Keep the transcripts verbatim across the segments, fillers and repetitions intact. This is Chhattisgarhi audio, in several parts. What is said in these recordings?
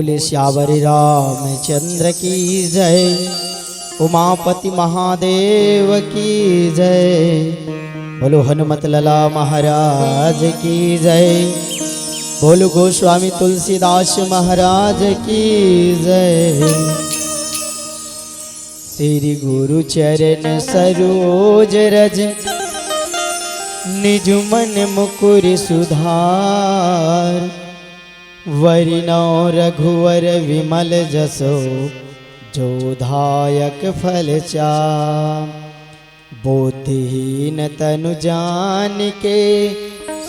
बोले सियावर रामचंद्र की जय, उमापति महादेव की जय। बोलो हनुमत लला महाराज की जय। बोलो गोस्वामी तुलसीदास महाराज की जय। श्री गुरु चरण सरोज रज, निज मन मुकुर सुधार। वरिणौ रघुवर विमल जसो, जो दायक फल चार। बुद्धिहीन तनु जानिके,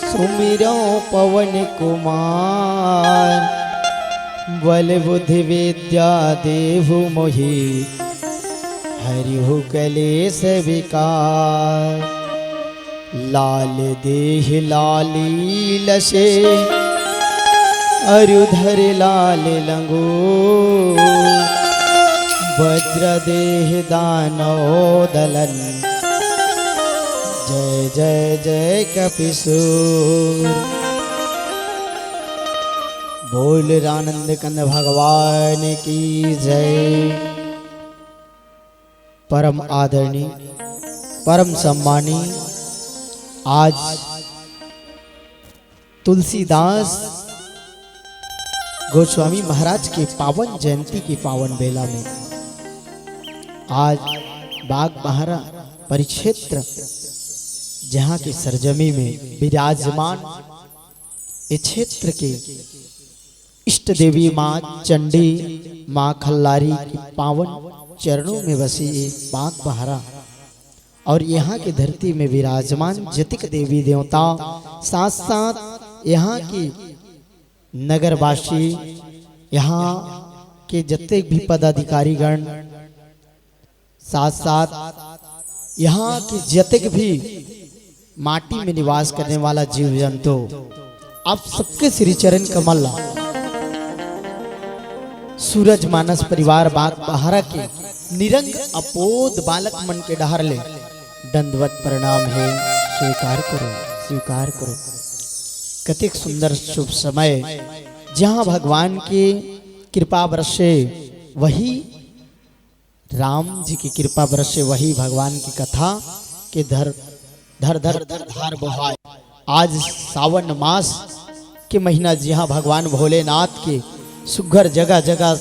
सुमिरौ पवन कुमार। बल बुद्धि विद्या देहु मोहि, हरिहु कलेस विकार। लाल देह लाली लसे, अरु धर लाल लंगो। वज्र देह दानव दलन, जय जय जय कपिसूर। बोल रानंद कंद भगवान की जय। परम आदरणीय, परम सम्मानी, आज तुलसीदास गोस्वामी महाराज के पावन जयंती के पावन बेला में आज बागबाहरा परिक्षेत्र, जहाँ के सरजमी में विराजमान, ये क्षेत्र के इष्ट देवी माँ चंडी, माँ खल्लारी के पावन चरणों में बसी ये बागबाहरा और यहाँ की धरती में विराजमान जतिक देवी देवता, साथ साथ यहाँ की नगरवासी, यहाँ के जतेक भी पदाधिकारीगण, साथ साथ यहाँ के जतेक भी माटी में निवास करने वाला जीव जंतु, आप सबके श्री चरण कमल ला सूरज मानस परिवार बागबाहरा के निरंग अपोध बालक मन के डहर ले दंडवत प्रणाम हे। स्वीकार करो, स्वीकार करो। कतेक सुंदर शुभ समय, जहाँ भगवान के कृपा बरसे, वही राम जी की कृपा बरसे, वही भगवान की कथा के धर धर धर धर धार बोहाय। आज सावन मास के महीना, जिहाँ भगवान भोलेनाथ के सुघर जगह जगह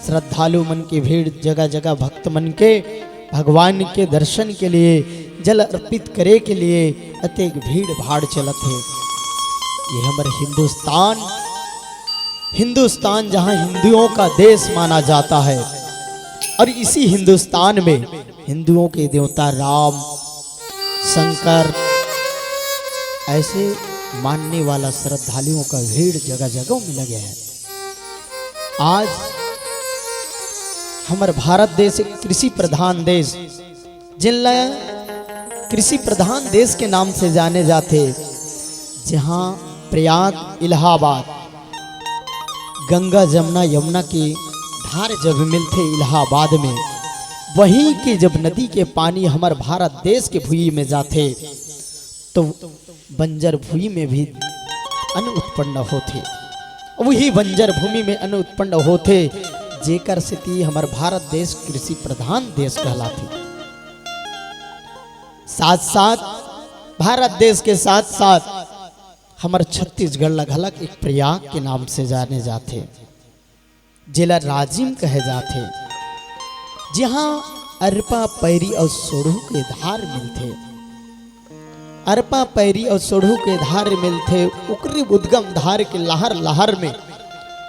श्रद्धालु मन के भीड़, जगह जगह भक्त मन के भगवान के दर्शन के लिए, जल अर्पित करे के लिए अतेक भीड़ भाड़ चलत हे। ये हमर हिंदुस्तान, हिंदुस्तान जहाँ हिंदुओं का देश माना जाता है, और इसी हिंदुस्तान में हिंदुओं के देवता राम, शंकर, ऐसे मानने वाला श्रद्धालुओं का भीड़ जगह जगह में लगे है। आज हमर भारत देश एक कृषि प्रधान देश, जिन ला कृषि प्रधान देश के नाम से जाने जाथे, जहाँ प्रयाग, इलाहाबाद, गंगा, जमुना, यमुना के धार जब मिलथे इलाहाबाद में, वहीं के जब नदी के पानी हमर भारत देश के भुई में जाथे, तो बंजर भूमि में भी अन्न उत्पन्न होथे। वही बंजर भूमि में अन्न उत्पन्न होथे, जेकर सेती हमर भारत देश कृषि प्रधान देश कहलाथे। साथ साथ भारत देश के साथ साथ हमर छत्तीसगढ़ ला घलक एक प्रयाग के नाम से जाने जाथे, जेला राजिम कहे जाथे, जिहाँ अरपा, पैरी अउ सोढ़ू के धार मिलथे। अरपा, पैरी अउ सोढ़ू के धार मिलथे, ओकरे उद्गम धार के लहर लहर में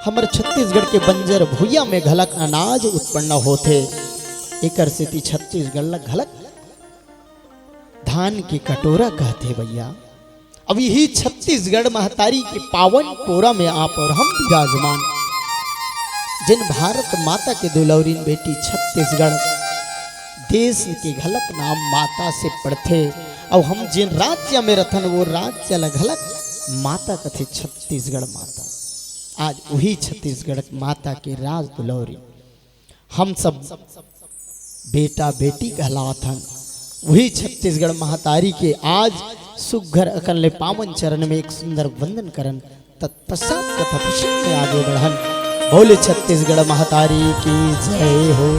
हमर छत्तीसगढ़ के बंजर भुइयां में घलक अनाज उत्पन्न होथे। एकर सेती छत्तीसगढ़ ला घलक धान के कटोरा कहथे भैया। अब यही छत्तीसगढ़ महतारी के पावन पोरा में आप और हम विराजमान, जिन भारत माता के दुलौरिन बेटी छत्तीसगढ़ देश के घलक नाम माता से पड़थे। अउ हम जिन राज्य में रथन, वो राज्य ला घलक माता कथे, छत्तीसगढ़ माता। आज वही छत्तीसगढ़ माता के राज दुलौरी हम सब बेटा बेटी कहलावत हन। वही छत्तीसगढ़ महतारी के आज सुघर अकन ले पावन चरण में एक सुंदर वंदन करन, तत्पश्चात कथा प्रसंग में आगे बढ़न। बोले छत्तीसगढ़ महतारी की जय हो।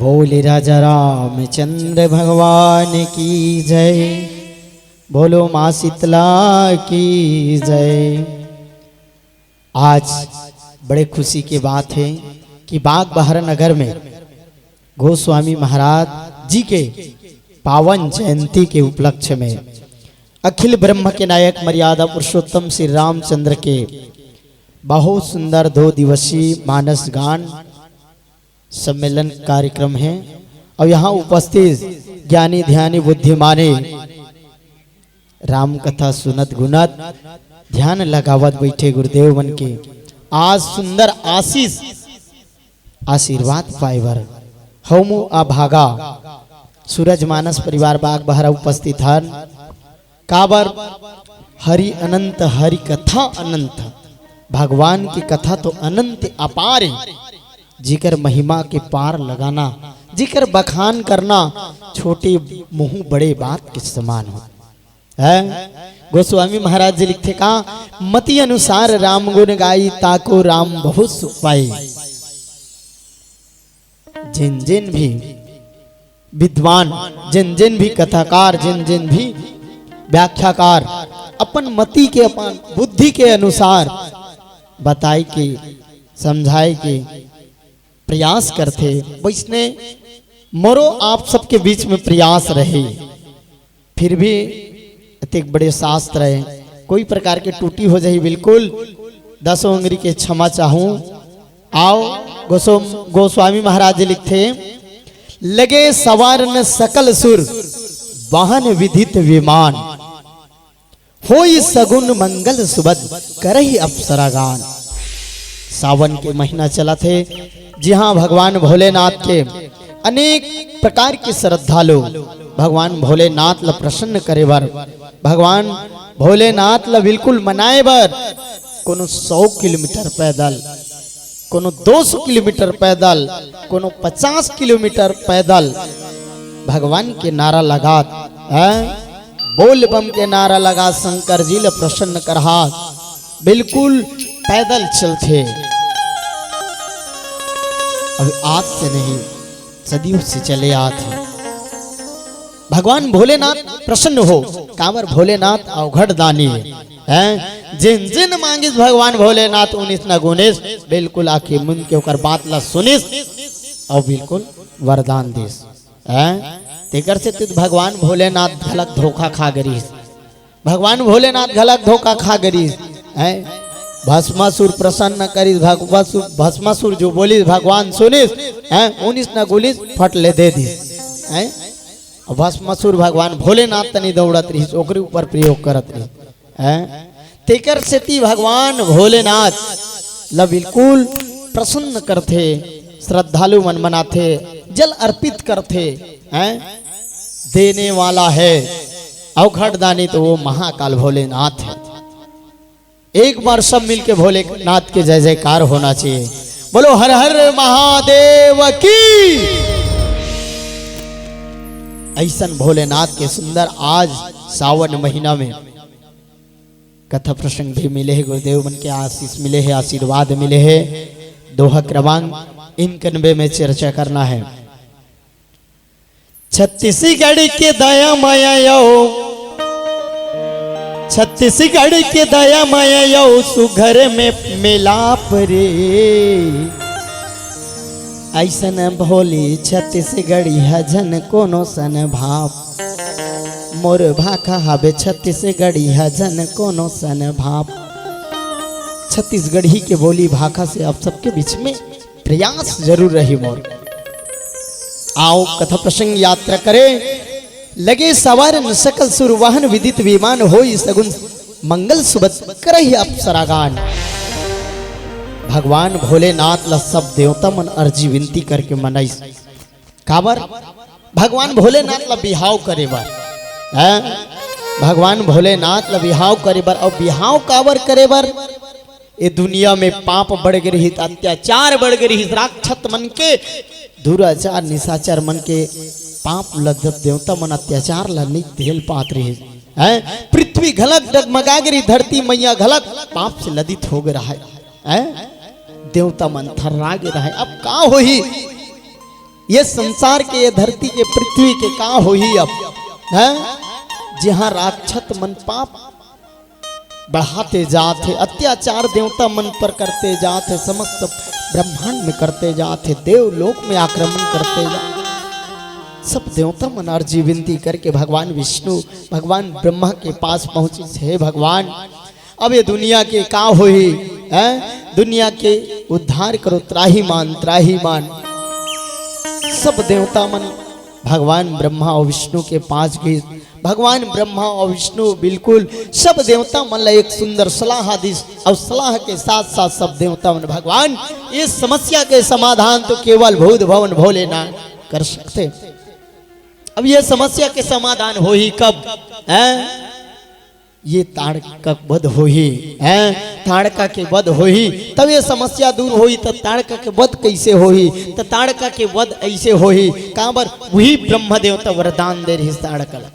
बोले राजा रामचंद्र भगवान की जय। बोलो माँ शीतला की जय। आज बड़े खुशी के बात है कि बाघ बहरा नगर में गोस्वामी महाराज जी के पावन जयंती के उपलक्ष्य में अखिल ब्रह्म के नायक मर्यादा पुरुषोत्तम श्री रामचंद्र के बहुत सुंदर दो दिवसीय मानस गान सम्मेलन कार्यक्रम है। और यहाँ उपस्थित ज्ञानी ध्यानी बुद्धिमानी राम कथा सुनत गुनत ध्यान लगावत बैठे गुरुदेव मन के आज सुंदर आशीष आशीर्वाद पाए बर हमू अभागा सूरज मानस परिवार बाघ बहरा उपस्थित हन। काबर हरि अनंत, हरि कथा अनंत, भगवान की कथा तो अनंत अपार है, जिकर महिमा के पार लगाना, जिकर बखान करना छोटे मुंह बड़े बात के समान हो। है गोस्वामी महाराज जी लिखथे का, मति अनुसार राम गुण गाई, ताको राम बहुत सुख पाई। जिन जिन भी विद्वान, जिन जिन भी कथाकार, जिन जिन भी व्याख्याकार अपन मति के, अपन बुद्धि के अनुसार बताए के, समझाए के प्रयास करथे, वैसने मोरो आप सबके बीच में प्रयास रहे। फिर भी अतेक बड़े शास्त्र है, कोई प्रकार के टूटी हो जाही, बिल्कुल दसों अंगरी के क्षमा चाहूं। आओ गोस्व-, गोस्वामी महाराज जी लिखथे, लगे सवार न सकल सुर, वाहन विदित विमान, होई सगुन मंगल सुबद, करही अप्सरा गान। सावन के महीना चलत हे, जिहां भगवान भोलेनाथ के अनेक प्रकार के श्रद्धालु भगवान भोलेनाथ ल प्रसन्न करे बर, भगवान भोलेनाथ ल बिल्कुल मनाए बर कोनो सौ किलोमीटर पैदल, कोनो दो सौ किलोमीटर पैदल, कोनो पचास किलोमीटर पैदल भगवान के नारा लगात, हैं? बोल बम के नारा लगा शंकर जी ल प्रसन्न करहा, बिल्कुल पैदल चलथे। अभी आज से नहीं, सदियों से चले आत हे। भगवान भोलेनाथ प्रसन्न हो, काबर भोलेनाथ अवघड़ दानी हे, हैं? जिन जिन मांगिस भगवान भोलेनाथ उनिस न गुनिस, बिल्कुल आंखी मुंद के ओकर बात ला सुनिस और बिल्कुल वरदान दिस। हैं? तेकर सेती भगवान भोलेनाथ घलक धोखा खा गे रिहिस। भगवान भोलेनाथ घलक धोखा खा गे रिहिस। हैं? भस्मासुर प्रसन्न करिस, भगवासुर, भस्मासुर जो बोलिस भगवान सुनिस, हैं? उनिस न गुनिस फट ले दे दिस। हैं? अउ भस्मासुर भगवान भोलेनाथ तनी दौड़त रिहिस, ओकरे ऊपर प्रयोग करत रिहिस। हैं? तेकर सेती भगवान भोलेनाथ ल बिल्कुल प्रसन्न करथे, श्रद्धालु मन मनाथे, जल अर्पित करथे, हैं? देने वाला है, अवघड़ दानी तो वो महाकाल भोलेनाथ है। एक बार सब मिलके भोलेनाथ के जय जयकार होना चाहिए। बोलो हर हर महादेव की। ऐसन भोलेनाथ के सुंदर आज सावन महीना में कथा प्रसंग भी मिले हे, गुरुदेव मन के आशीष मिले हे, आशीर्वाद मिले हे। दोहा क्रमांक इनकनबे में चर्चा करना है। छत्तीसगढ़ के दया मया यो, छत्तीसगढ़ के दया मया यो, सुघर में मिलाप रे। ऐसन भोली छत्तीसगढ़िया झन कोनो सन भाप। मोर भाखा हाबे छत्तीसगढ़िया झन कोनो सन भाप। छत्तीसगढ़ी के बोली भाखा से आप सबके बीच में प्रयास जरूर रही मोर। आओ कथा प्रसंग यात्रा करे। लगे सवार न सकल सुर वाहन विदित विमान होई सगुन मंगल सुबद करही अप्सरागान। भगवान भोलेनाथ ला सब देवता मन अर्जी विनती करके मनाइस। काबर? भगवान भोलेनाथ ला बिहाव करे बर। हैं? भगवान भोलेनाथ ला बिहाव करे बर। अउ बिहाव काबर करे बर? ए दुनिया में पाप बढ़ गे रिहिस, अत्याचार बढ़ गे रिहिस, राक्षस मन के, दुराचार निशाचर मन के पाप ल जब देवता मन अत्याचार ल नइ झेल पात रिहिस, हैं? पृथ्वी घलक डगमगा गे रिहिस, धरती मैया घलक पाप से लदित हो गे रहय, हैं? देवता मन थर्रा गे रहय। अब का होही? ये संसार के, ये धरती के, पृथ्वी के का होही अब, हैं? जिहाँ राक्षस मन पाप बढ़ाते जात हे, अत्याचार देवता मन पर करते जात हे, समस्त ब्रह्मांड में करते जात हे, देवलोक में आक्रमण करते जात, सब देवता मन अर्जी विनती करके भगवान विष्णु, भगवान ब्रह्मा के पास पहुंचिस, हे भगवान, अब ये दुनिया के का होही, हैं? दुनिया के उद्धार करो, त्राहिमाम, त्राहिमाम। सब देवता मन भगवान ब्रह्मा और विष्णु के पास गए। भगवान ब्रह्मा और विष्णु बिल्कुल सब देवता मन ला एक सुंदर सलाह दिस, और सलाह के साथ साथ सब देवता मन, भगवान, ये समस्या के समाधान तो केवल भूत भवन भोलेनाथ कर सकथे। अब ये समस्या के समाधान होही कब, हैं? ये ताड़का के वध होही, हैं? ताड़का के वध होही, तब ये समस्या दूर होही। त ताड़का के वध कैसे होही? त ताड़का के वध ऐसे होही, काबर वही ब्रह्म देवता वरदान दे रहिस ताड़का ला।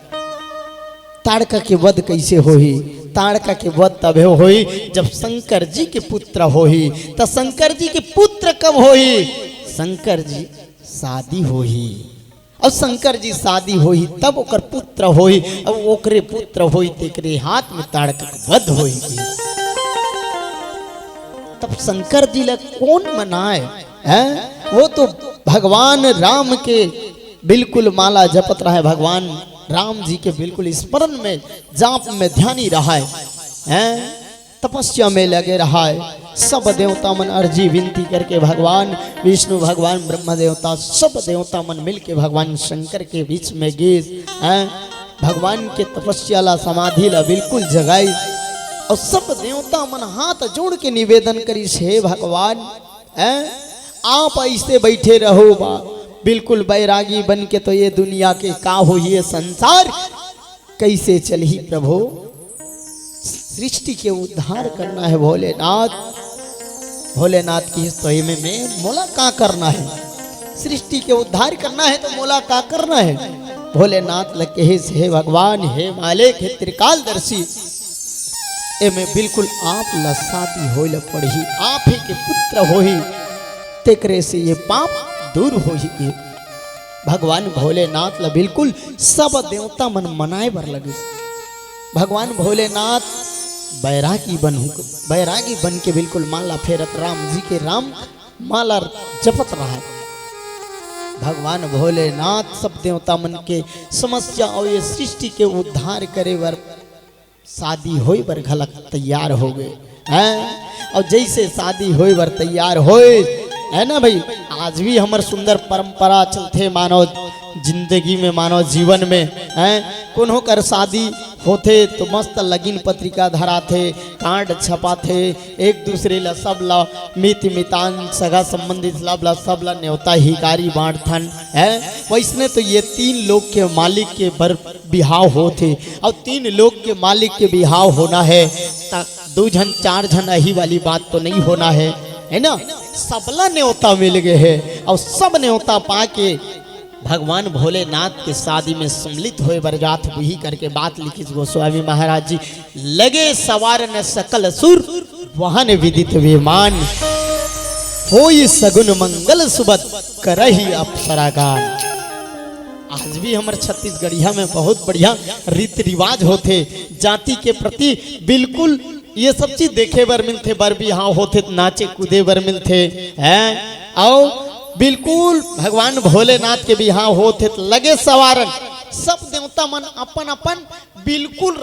ताड़का के वध कैसे होही? ताड़का के वध तभे होही, जब शंकर जी के पुत्र होही। त शंकर जी के पुत्र कब होही? शंकर जी शादी होही। अब शंकर जी शादी होही, तब ओकर पुत्र होही, अब ओकरे पुत्र होही, तेकरे हाथ में ताड़का के वध होही। तब शंकर जी ला कौन मनाए, हैं? वो तो भगवान राम के बिल्कुल माला जपत रहे, भगवान राम जी के बिल्कुल स्मरण में, जाप में ध्यानी रहे, हैं? तपस्या में लगे रहा है। सब देवता मन अर्जी विनती करके भगवान विष्णु, भगवान ब्रह्मा देवता, सब देवता मन मिलके भगवान शंकर के बीच में गिस, हैं? भगवान के तपस्या ला, समाधि ला बिल्कुल जगाई, और सब देवता मन हाथ जोड़ के निवेदन करिस, हे भगवान, हैं? आप ऐसे बैठे रहो बा, बिल्कुल बैरागी बन के, तो ये दुनिया के का होही, ये संसार कैसे चलही प्रभु? सृष्टि के उद्धार करना है भोलेनाथ। भोलेनाथ कहिस तो एमे में मोला का करना है? सृष्टि के उद्धार करना है तो मोला का करना है? भोलेनाथ ल कहिस, हे भगवान, हे मालिक, हे त्रिकालदर्शी, एमे बिल्कुल आप ल शादी होय ल पड़ही, आप ही के पुत्र होही, तेकरे से ये पाप दूर होही। भगवान भोलेनाथ ल बिल्कुल सब देवता मन मनाए बर लगिस। भगवान भोलेनाथ बैरागी बन, बैरागी बन के बिल्कुल माला फेरत, राम जी के राम माला जपत रहय। भगवान भोलेनाथ सब देवता मन के समस्या और ये सृष्टि के उद्धार करे बर शादी होय बर घलक तैयार हो गए, हैं? और जैसे शादी होय बर तैयार होय, है ना भाई, आज भी हमर सुंदर परंपरा चलथे मानव जिंदगी में, मानव जीवन में, हैं? कोनो कर शादी होथे तो मस्त लगिन पत्रिका धराथे, कार्ड छपाथे, एक दूसरे ला, सब ला, मित मितान, सगा संबंधी, सब ला, सब ला नेवता हिकारी बांटथन, हैं? वैसने तो ये तीन लोक के मालिक के बर बिहाव होथे, और तीन लोक के मालिक के बिहाव होना है, त दू झन चार झन अही वाली बात तो नहीं होना है, है ना? सबला नेवता मिल गए है, और सब नेवता पाके भगवान भोलेनाथ के शादी में सम्मिलित होय बर जात हुई करके बात लिखिस गोस्वामी महाराज जी। लगे सवार न सकल सुर, वहन विदित विमान, होई सगुन मंगल सुबद, करही अप्सरागान। आज भी हमर छत्तीसगढ़िया में बहुत बढ़िया रीति रिवाज होथे, जाति के प्रति बिल्कुल ये सब चीज देखे बर मिलथे, बर बिहाव होथे त नाचे कूदे बर मिलथे, हैं? अउ बिल्कुल भगवान भोलेनाथ के बिहाव होथे त लगे सवारन, सब देवता मन अपन अपन बिल्कुल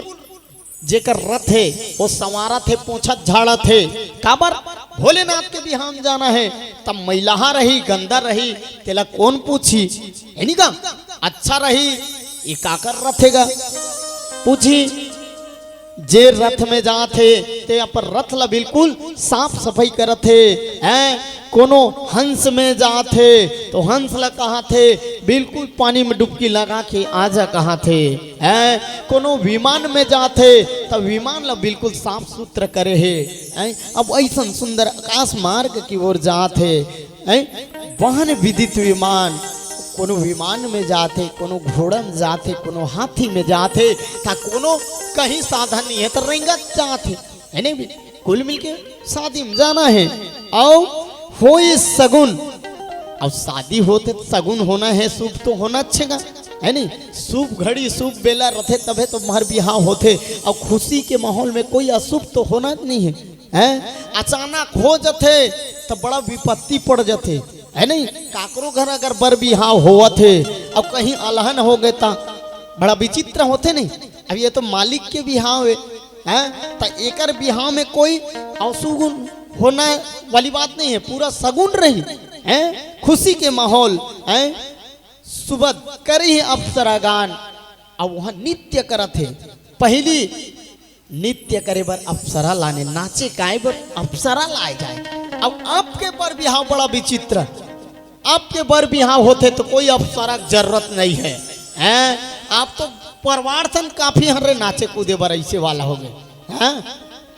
जेकर रथ हे, वो संवारत हे, पोंछत झाड़त हे। काबर? भोलेनाथ के बिहाव जाना हे, त मैलाहा रही, गंदा रही, तेला कौन पूछी? है नी का? अच्छा रही, ये काकर रथ हे गा? पूछी। जे रथ में जात हे, ते अपन रथ ला बिल्कुल साफ सफाई करत हे, हैं? कोनो हंस में जात हे, तो हंस ला कहत हे, बिल्कुल पानी में डुबकी लगा के आ जा कहत हे, हैं? कोनो विमान में जात हे, त विमान ला बिल्कुल साफ सुथरा करे हे, हैं? अब ऐसन सुंदर आकाश मार्ग की ओर जात हे, हैं? वहन विदित विमान, कोनो विमान में जात हे, कोनो घोड़ा में जात हे, कोनो हाथी में जात हे, त कोनो कहीं साधन नहीं हे, त रेंगत जात हे, है नहीं भी? कुल मिलके शादी में जाना हे। अउ होई सगुन, अउ शादी होथे त सगुन होना हे, शुभ तो होना छेगा, है नहीं? शुभ घड़ी शुभ बेला रथे तभे तो बर बिहाव होथे। अउ खुशी के माहौल में कोई अशुभ तो होना नहीं है, हैं? अचानक हो जथे त बड़ा विपत्ति पड़ जथे, है नहीं? काकरो घर अगर बर बिहाव होवत हे अउ कहीं अलहन हो गए त बड़ा विचित्र होथे नहीं। अब ये तो मालिक के बिहाव है, हैं? त एकर बिहाव में कोई असुगुन होना वाली बात नहीं है, पूरा सगुन रही, हैं? खुशी के माहौल, हैं? सुबद करी अप्सरा गान। अब वहां नृत्य करत हे, पहली नृत्य करे बर अप्सरा लाने, नाचे गाए बर अप्सरा लाए जाए। अब आपके बर बिहाव बड़ा विचित्र, आपके बर बिहाव होथे तो कोई अप्सरा के जरूरत नहीं है, हैं? आप तो परवार सन काफी हन रे नाचे कूदे बर, ऐसे वाला हो गए, हैं?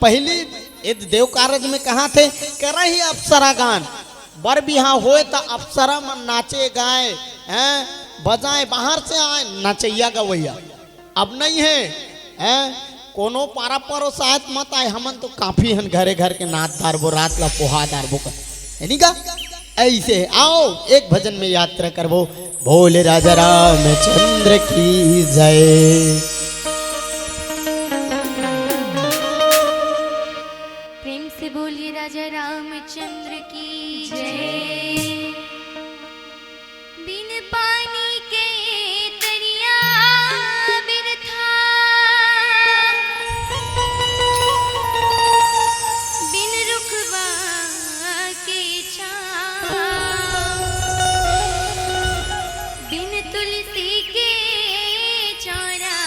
पहली ए देव कारज में कहा थे, करही अप्सरा गान, बर बिहाव होए त अप्सरा मन नाचे गाए, हैं? बजाए, बाहर से आए नचैया गवैया। अब नहीं है, हैं? कोनो पारा परोसात मत आए, हमन तो काफी हन घरे घर के नाच डारबो, रात ला पोहा डारबो कर, है नी का? ऐसे आओ एक भजन में यात्रा करबो। बोले राजा रामचंद्र की जय। प्रेम से बोलिए राजा रामचंद्र की जय। बिन पानी के तरिया बिरथा, बिन रुखवा के छाँव, बिन तुलसी के चौरा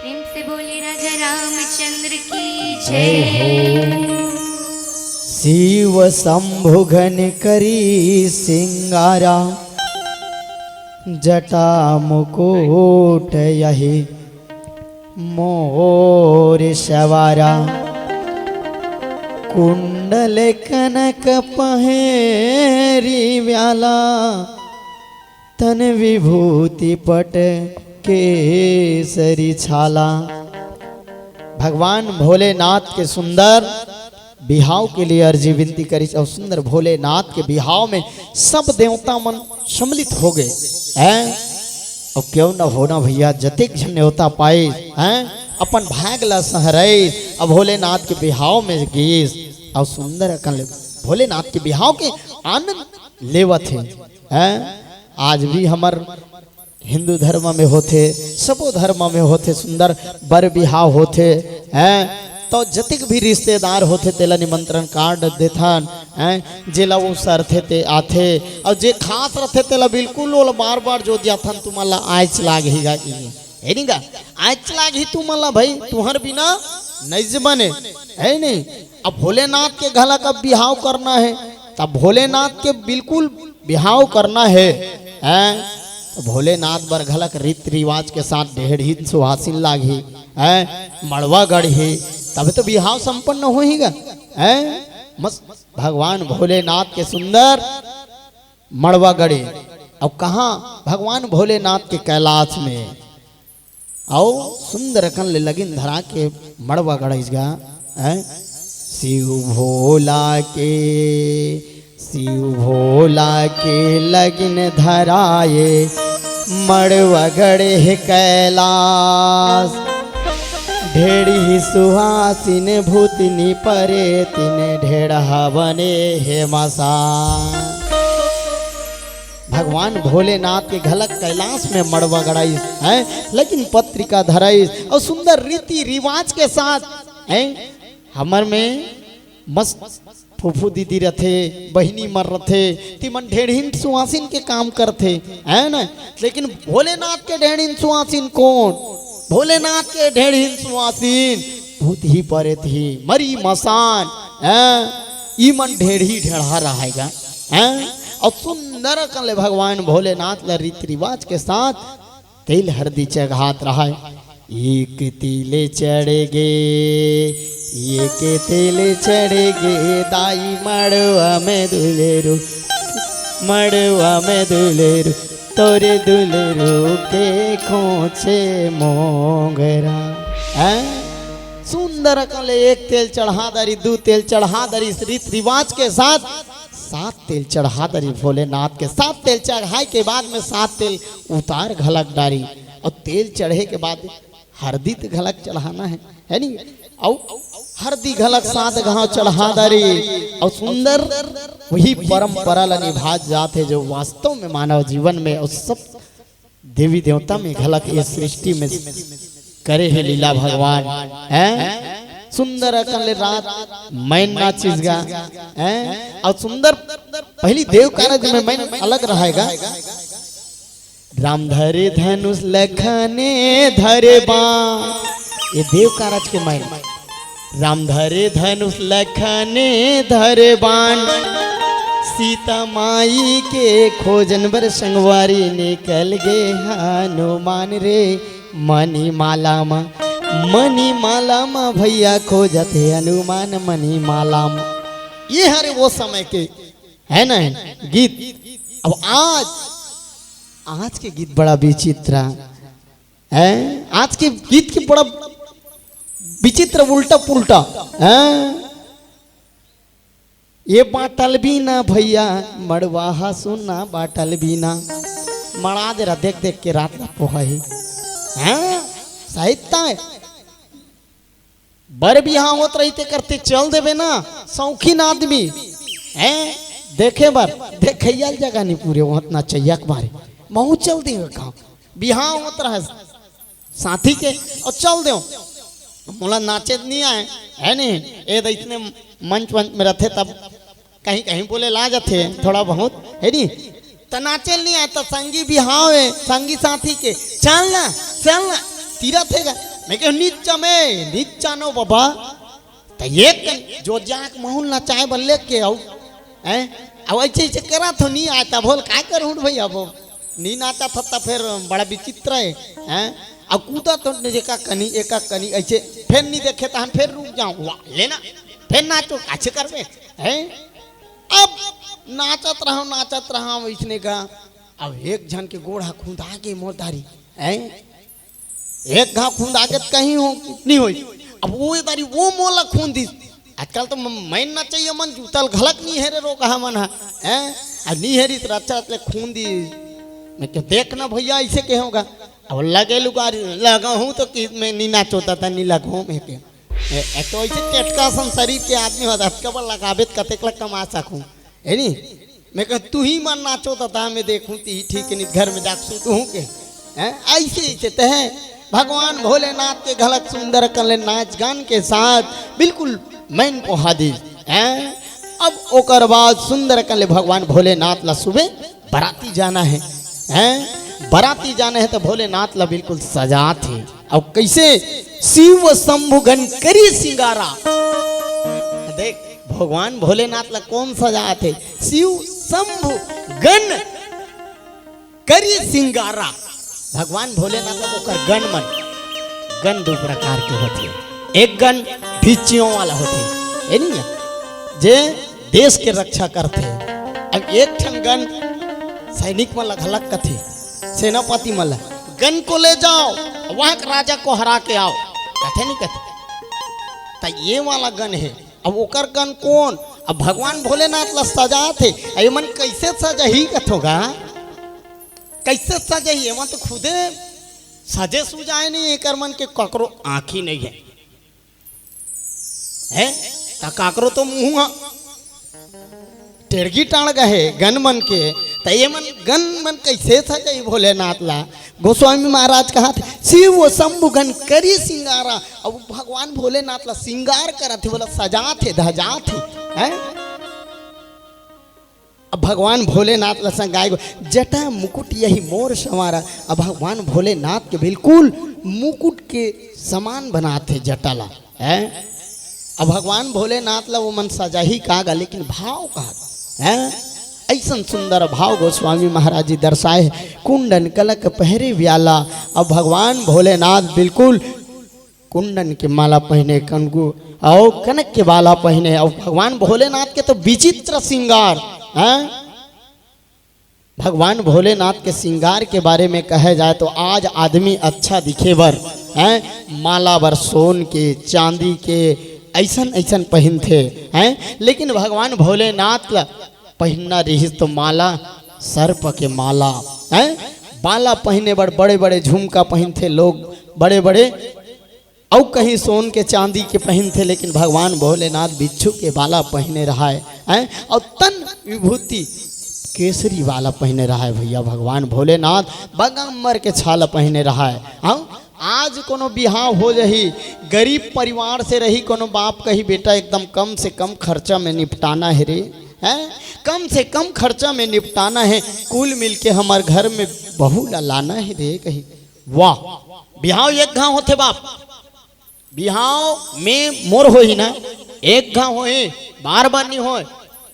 प्रेम से बोले राजा रामचंद्र की जय हो। शिव शंभु घन करी सिंगारा, जटा मुकुट यही मोर सवारा। कुंडल कनक पहेरी व्याला, तन विभूति पट केसरी छाला। भगवान भोलेनाथ के सुंदर बिहाव के लिए अर्जी विनती करिस अउ सुंदर भोलेनाथ के बिहाव में सब देवता मन सम्मिलित हो गए हैं। अउ क्यों न होना भैया, जतेक झन नेवता पाइस हैं, अपन भाग ला सहराइस अउ भोलेनाथ के बिहाव में गीस अउ सुंदर अकन ले भोलेनाथ के बिहाव के आनंद लेवत हे हैं। आज भी हमर हिंदू धर्म में होथे, सबो धर्म में होथे, सुंदर बर बिहाव होथे हैं। तो जतिक भी रिश्तेदार होथे, तेला निमंत्रण कार्ड देथन हैं, जेला वो सरथे ते आथे, अउ जे खास रथे तेला बिल्कुल ओला बार बार जो जाथन, तुमन ला आयच लागही गा कि हे नी गा, आयच लागही तुमन ला भाई, तुहर बिना नइज बने, हे नी? अब भोलेनाथ के घला का बिहाव करना हे, तब भोलेनाथ के बिल्कुल बिहाव करना हे, हैं? तो भोलेनाथ बर घलक रीत रिवाज के साथ ढेढ़ीन सुहासिन लागही, हैं? मड़वा गढ़ही, तब तो बिहाव संपन्न होही गा, हैं? मस्त भगवान भोलेनाथ के सुंदर मड़वा गढ़े। अउ कहाँ? भगवान भोलेनाथ के कैलाश में। अउ सुंदर अकन ले लगिन धरा के मड़वा गढ़ाइस गा, हैं? शिव भोला के, शिव भोला के लगिन धराए, मड़वा गढ़े कैलाश। ढेढ़ी सुहासिन भूतनी परेतिन, ढेढ़ा बने हे मसान। भगवान भोलेनाथ के घलक कैलाश में मड़वा गड़ाइस हैं, लेकिन पत्रिका धराइस अउ सुंदर रीति रिवाज के साथ हैं। हमर में मस्त फूफू दीदी रथे, बहिनी मन रथे, तिमन ढेढ़ीन सुहासिन के काम करथे, है ना? लेकिन भोलेनाथ के ढेढ़ीन सुहासिन कोन? भोलेनाथ के ढेढ़ीन सुहासिन भूत ही परेत ही मरी मसान, हैं? ई मन ढेढ़ी ढेढ़ा रहाय गा, हैं? अउ सुंदर अकन ले भगवान भोलेनाथ ला रीति रिवाज के साथ तेल हरदी चघात रहाय। एक तेल चढ़ गे, एक तेल चढ़ गे, दाई मड़वा में दुलेरू, मड़वा में दुलेरू, तोरे दुलेरू के खोचे मोंगरा। हैं? सुंदर अकन ले एक तेल चढ़ा दरी, दू तेल चढ़ा दरी, इस रीत रिवाज के साथ सात तेल चढ़ा दरी भोलेनाथ के। सात तेल चढ़ाए के बाद में सात तेल उतार घलक डारी, अउ तेल चढ़े के बाद हरदी त घलक चढ़ाना हे, है नी? अउ हरदी घलक सात घाव चढ़ा दरी, अउ सुंदर वही परंपरा ला निभात जात हे, जो वास्तव में मानव जीवन में अउ सब देवी देवता में घलक ये सृष्टि में करे हे लीला भगवान, हैं? सुंदर अकन ले रात मैन नाचिस गा, हैं? अउ सुंदर पहली देव कारज में मैन अलग रहाय गा। राम धरे धनुष लखने धरे बाण, ये देव कारज के मैन। राम धरे धनुष लखने धरे बाण, सीता माई के खोजन बर संगवारी निकल गे हनुमान रे। मणिमाला म, मणिमाला म भैया खोजत हे हनुमान मणिमाला म। ये हरे वो समय के, है ना, गीत। अब आज, आज के गीत बड़ा विचित्र हे। आज के गीत के बड़ा विचित्र, उल्टा पुल्टा, हैं? ये बाटल बिना भैया, मड़वा हा सुना बाटल बिना। मड़ा दे रहा देख देख के रात ला पोहा ही। हैं? सहिता हे। बर बिहाव होत रहिते करते चल देबे ना, शौकीन आदमी, हैं? देखे बर, देखइया ल जगह नहीं पूरे, वो इतना चहिया के मारे। महू चल देवे का? बिहाव होत रहे साथी के, अउ चल देव। मोला नाचे नहीं आए, है नहीं? ए द इतने मंच वंच में रहते तब कहीं कहीं बोले ला जाते थोड़ा बहुत, है नहीं? त नाचे नहीं आए त संगी बिहाव हे, संगी साथी के, चल ना, चल ना, तीरथ हे गा। मैं कहे, "निच्चा में, निच्चा नो बाबा।" त एक कन जो जाक महूल नचाए बर लेके आऊ, हैं? अब ऐसे, ऐसे करा तो नहीं आता, बोल, "काय करूँ भैया, वो नहीं नाचा था, त फिर बड़ा विचित्र है, हैं?" अब कूदा तो नहीं, एका कनी, एका कनी, ऐसे फिर नहीं देखे, तो हम फिर रुक जाऊँ, "वाह, लेना, फिर नाचो, काछे करबे, हैं?" अब नाचत रहा, नाचत रहा, इसने कहा, अब एक झन के गोड़ हा खुंदा गे मोर दारी, हैं? एक घाव खुंदा गे त कहीं हो, नहीं होई। अब वो दारी वो मोला खूंद दिस। आजकल तो म-, मैं ना चाहिए मन जूतल घलक नहीं है रे, रोका मन हा, हैं? अब नहीं है रे, रचरच ले खूंद दिस। मैं कहे, "देख ना भैया, ऐसे कहे होगा।" अब लगे लुगारी, "लगाहूँ तो कि मैं नहीं नाचो ता, नहीं लगाहूँ मैं के।" ए, एक तो ऐसे टेटका सन शरीर के आदमी होता, कब लगाबे त कतेक ला कमा सकूँ, है नी? मैं कहे, "तू ही मन नाचो ता, मैं देखूँ, ती ही ठीक है, नहीं घर में जाके सूतहूँ के।" हैं? ऐसे, ऐसे ते हैं। भगवान भोलेनाथ के घलक सुंदर कन ले नाच गान के साथ बिल्कुल मैन को हादी, हैं? अब ओकर बाद सुंदर कन ले भगवान भोलेनाथ ला सुबह बराती जाना है, हैं? बराती जाना है तो भोलेनाथ ला बिल्कुल सजात हे। अब कैसे? "शिव शंभु गन करी सिंगारा।" देख, भगवान भोलेनाथ ला कौन सजात हे? "शिव शंभु गन करी सिंगारा।" भगवान भोलेनाथ ला ओकर गन मन, गन दो प्रकार के होथे। एक गन भिक्षियों वाला होथे, ये नहीं है, जे देश के रक्षा करथे। अब एक ठन गन सैनिक मन ला घलक कथे, सेनापति मन ला, "गन को ले जाओ, वहाँ के राजा को हरा के आओ," कथे नहीं कथे? त ये वाला गन है। अब ओकर गन कौन? अब भगवान भोलेनाथ ला सजात हे। अब ये मन कैसे सजही कथोगा? कैसे सजही? ये मन तो खुदे सजे सुजाए नहीं, एकर मन के ककरो आँखी नहीं है। हैं? त काकरो तो मुँह टेड़गी टाड़ गए गन मन के, त ये मन गन मन कैसे सजाई भोलेनाथ ला? गोस्वामी महाराज कहा थे, "शिव शंभु गन करी सिंगारा।" अब भगवान भोलेनाथ ला सिंगार करत हे, बोला सजात हे, धजात हे, हैं? अब भगवान भोलेनाथ ला संगाय गो, "जटा मुकुट यही मोर संवारा।" अब भगवान भोलेनाथ के बिल्कुल मुकुट के समान बनात हे जटा ला। हैं? अब भगवान भोलेनाथ ला वो मन सजाही का गा, लेकिन भाव का, हैं? ऐसन सुंदर भाव गोस्वामी महाराज जी दर्शाए हे। कुंडन कलक पहरे व्याला। अब भगवान भोलेनाथ बिल्कुल कुंडन के माला पहने, कनकु अउ कनक के बाला पहने। अब भगवान भोलेनाथ के तो विचित्र श्रृंगार, हैं? भगवान भोलेनाथ के श्रृंगार के बारे में कहे जाए तो आज आदमी अच्छा दिखे बर, हैं, माला बर सोन के, चांदी के, ऐसन ऐसन पहिनथे, हैं, लेकिन भगवान भोलेनाथ ला पहिनना रिहिस तो माला, सर्प के माला, हैं, बाला पहिने बर बड़े बड़े झुमका पहिनथे लोग, बड़े बड़े अउ कहीं सोन के चांदी के पहिनथे, लेकिन भगवान भोलेनाथ बिच्छू के बाला पहिने रहाय, हैं? अउ तन विभूति केसरी वाला पहिने रहाय भैया। भगवान भोलेनाथ बगम्बर के छाला पहिने रहाय। हाँ, आज कोनो बिहाव हो जही, गरीब परिवार से रही कोनो बाप कही, "बेटा, एकदम कम से कम खर्चा में निपटाना है रे, हैं? कम से कम खर्चा में निपटाना है, कुल मिलके हमर घर में बहू ला लाना है रे," कही। वाह, बिहाव एक घाव होथे बाप, बिहाव में मोर होही ना, एक घाव होही, बार बार नहीं होय।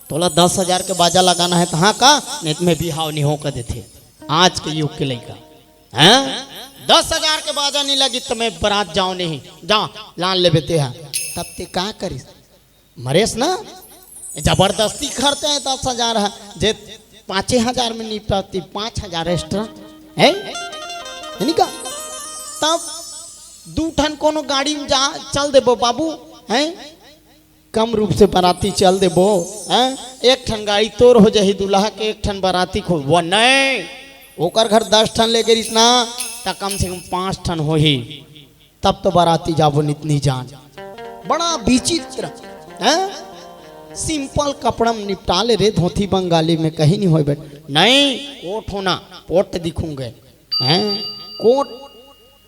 तोला दस हजार के बाजा लगाना है त हाँ का, नहीं त मैं बिहाव नहीं हो कर देथे। आज के युग के लइका, हैं? दस हजार के बाजा नहीं लगी त मैं बरात जाओ नहीं, जा लान लेबे ते हा। तब ते का करिस? मरेस ना, जबरदस्ती खर्चा है दस हजार है, जे पाँचे हजार में निपटाती, पाँच हजार एक्स्ट्रा है, है नी का? तब दू ठन कोनो गाड़ी में जा, चल देबो बाबू, हैं? कम रूप से बराती चल देबो, हैं? एक ठन गाड़ी तोर हो जाही, दूल्हा के एक ठन बराती खो, वो नहीं, ओकर घर दस ठन ले गइस ना, त कम से कम पाँच ठन होही। तब तो बराती जाबो नितनी जान। बड़ा विचित्र, हैं? सिंपल कपड़ा में निपटा ले रे, धोती बंगाली में कहीं नहीं होय बेटा। नहीं, कोट होना, पोट दिखूंगे, हैं? कोट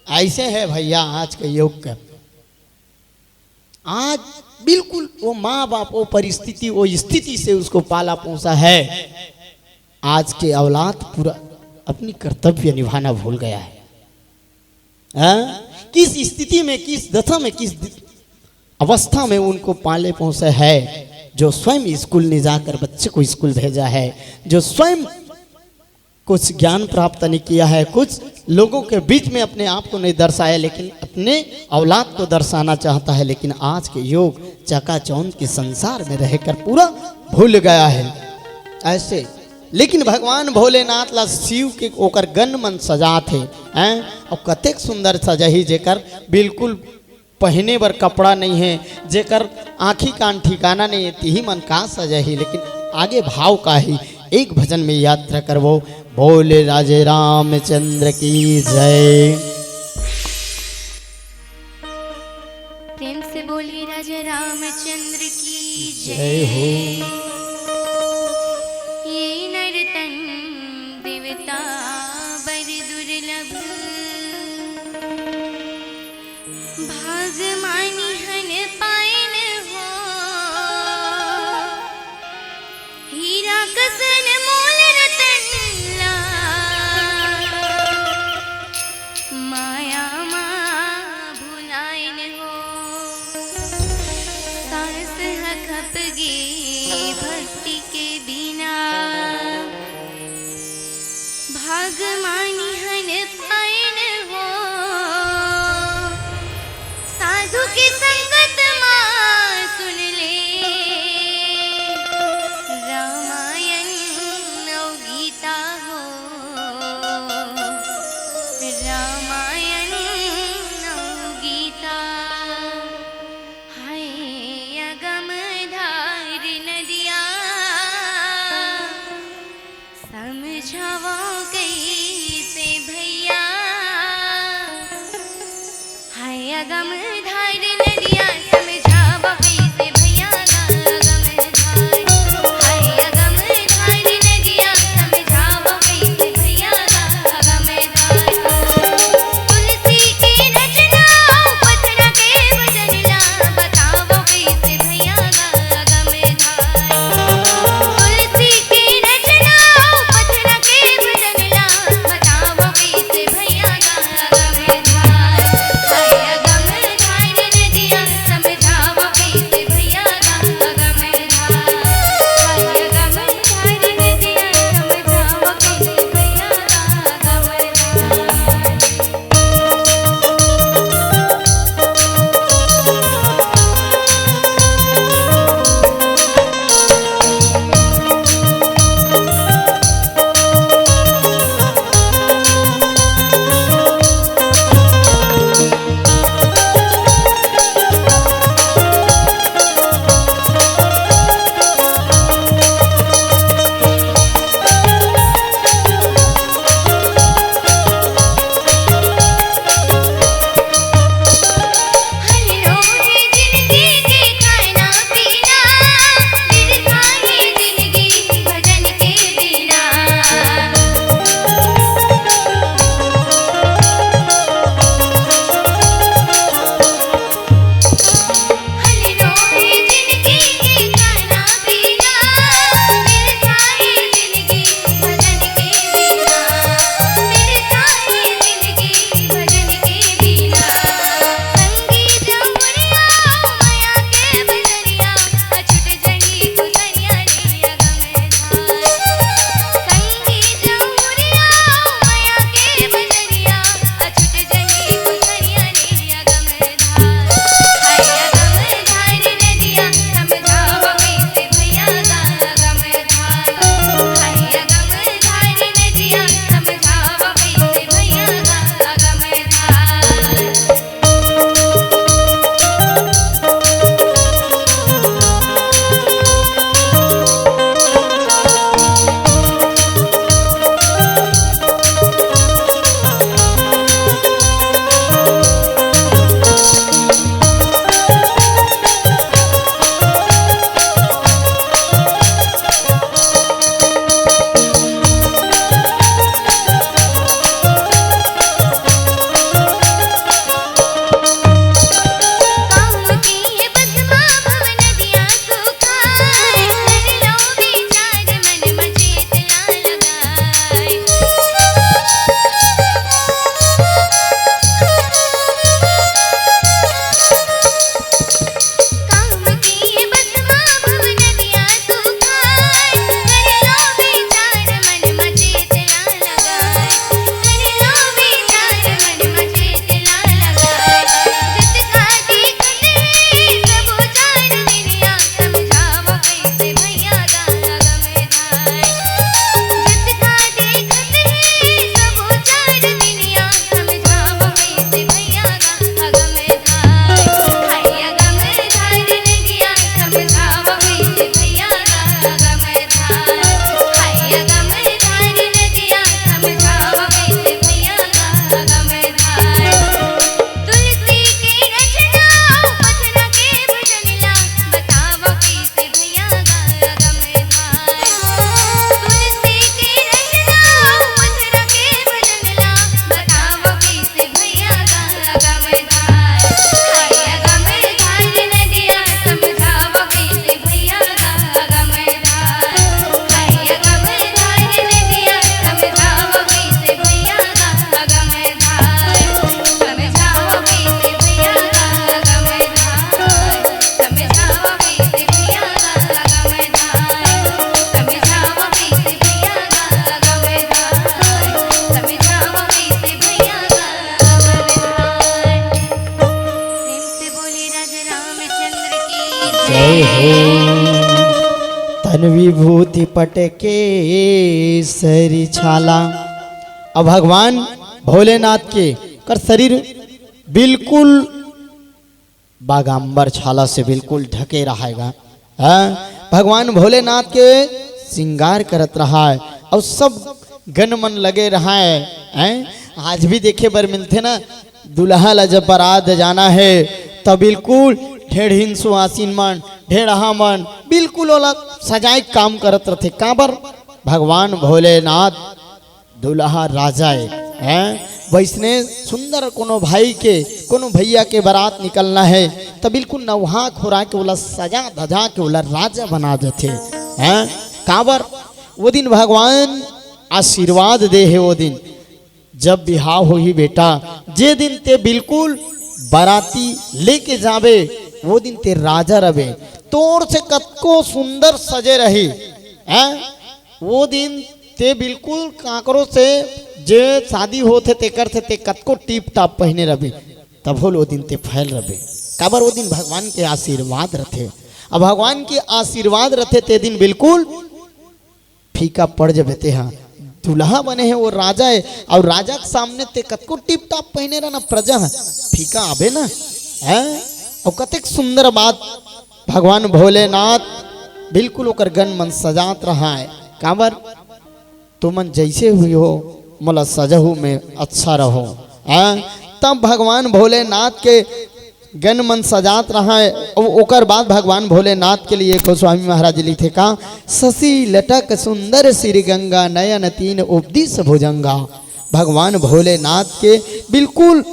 ऐसे है भैया आज के युग के। आज बिल्कुल वो माँ बाप, वो परिस्थिति, वो स्थिति से उसको पाला पोसा है। आज के औलाद पूरा अपनी कर्तव्य निभाना भूल गया है। हाँ? किस स्थिति में, किस दशा में, किस दि-, अवस्था में उनको पाले पोसे है, जो स्वयं स्कूल नहीं जाकर बच्चे को स्कूल भेजा है, जो स्वयं कुछ ज्ञान प्राप्त नहीं किया है, कुछ लोगों के बीच में अपने आप को नहीं दर्शाया, लेकिन अपने औलाद को दर्शाना चाहता है, लेकिन आज के युग चकाचौंध के संसार में रहकर पूरा भूल गया है। ऐसे, लेकिन भगवान भोलेनाथ ला शिव के ओकर गण मन सजात हे, हैं? और कतेक सुंदर सजाही, जेकर बिल्कुल पहने बर कपड़ा नहीं है, जेकर आँखी कान ठिकाना नहीं है, तिही मन का सजाही। लेकिन आगे भाव का ही एक भजन में यात्रा करबो। बोले राजे रामचंद्र की जय। प्रेम से बोलिए राजा रामचंद्र की जय। जय हो। ये नर तन देवता बर दुर्लभ, भाग मानी हन पायन हो। हीरा कसन मोल रतन ला, माया मा भुलायन हो। सांस ह खप गे भक्ति के बिना, भाग मानी हन पायन हो। साधु के संगत मा सुन ले रामायण अउ गीता हो, रामायण अउ गीता। हाय अगम धार नदिया, समझावो कइसे भैया। हाय अगम धार नदिया, समझावो कइसे भैया गा। अगम धार, हाय अगम धार नदिया, समझावो कइसे भैया गा। अगम धार, तुलसी के रचना, पथरा के भजन ला, बतावो कइसे भैया गा। अगम धार, तुलसी के रचना, पथरा के भजन ला, बतावो कइसे भैया गा। अगम धार, हाय अगम धार नदिया, जय हो तन विभूति पट केसरी छाला। अब भगवान भोलेनाथ के कर शरीर बिल्कुल बागांबर छाला से बिल्कुल ढके रहाय गा। हाँ, भगवान भोलेनाथ के श्रृंगार करत रहाय अउ सब गण मन लगे रहाय। हैं, आज भी देखे बर मिलथे ना, दुल्हा ला जब बारात जाना हे त बिल्कुल ढेढ़ सुवासिन मन, ढेढ़हा मन बिल्कुल ओला सजाए के काम करत रथे। काबर? भगवान भोलेनाथ दुल्हा राजा ए, हैं? वइसने सुंदर कोनो भाई के, कोनो भैया के बारात निकलना हे, त बिल्कुल नवहा खोरा के ओला सजा धजा के ओला राजा बना देथे, हैं? काबर? वो दिन भगवान आशीर्वाद दे हे, वो दिन जब बिहाव होही बेटा, जे दिन ते बिल्कुल बाराती लेके जाबे, वो दिन ते राजा रबे। तोर से कतको सुंदर सजे रही, हैं? वो दिन ते बिल्कुल कांकरो से जे शादी होथे तेकर से ते कतको टीप टाप पहिने रबे, तभो ले वो दिन ते फैल रबे। काबर? वो दिन भगवान के आशीर्वाद रथे। अब भगवान के आशीर्वाद रथे ते दिन बिल्कुल फीका पड़ जबे तेहा। दुल्हा बने हे, वो राजा हे, अउ राजा के सामने ते कतको टीप टाप पहिने रहना, प्रजा ह फीका आबे ना, हैं? अउ कतेक सुंदर बात भगवान भोलेनाथ बिल्कुल ओकर गन मन सजात रहाय। काबर? तुमन जइसे भी हो, मोला सजहू में अच्छा रहो। हाँ, तब भगवान भोलेनाथ के गन मन सजात रहाय। ओ-, ओकर बाद भगवान भोलेनाथ के लिए गोस्वामी महाराज जी लिखे का, "शशि लटक सुंदर श्री गंगा, नयन तीन उपदिश भुजंगा।" भगवान भोलेनाथ के बिल्कुल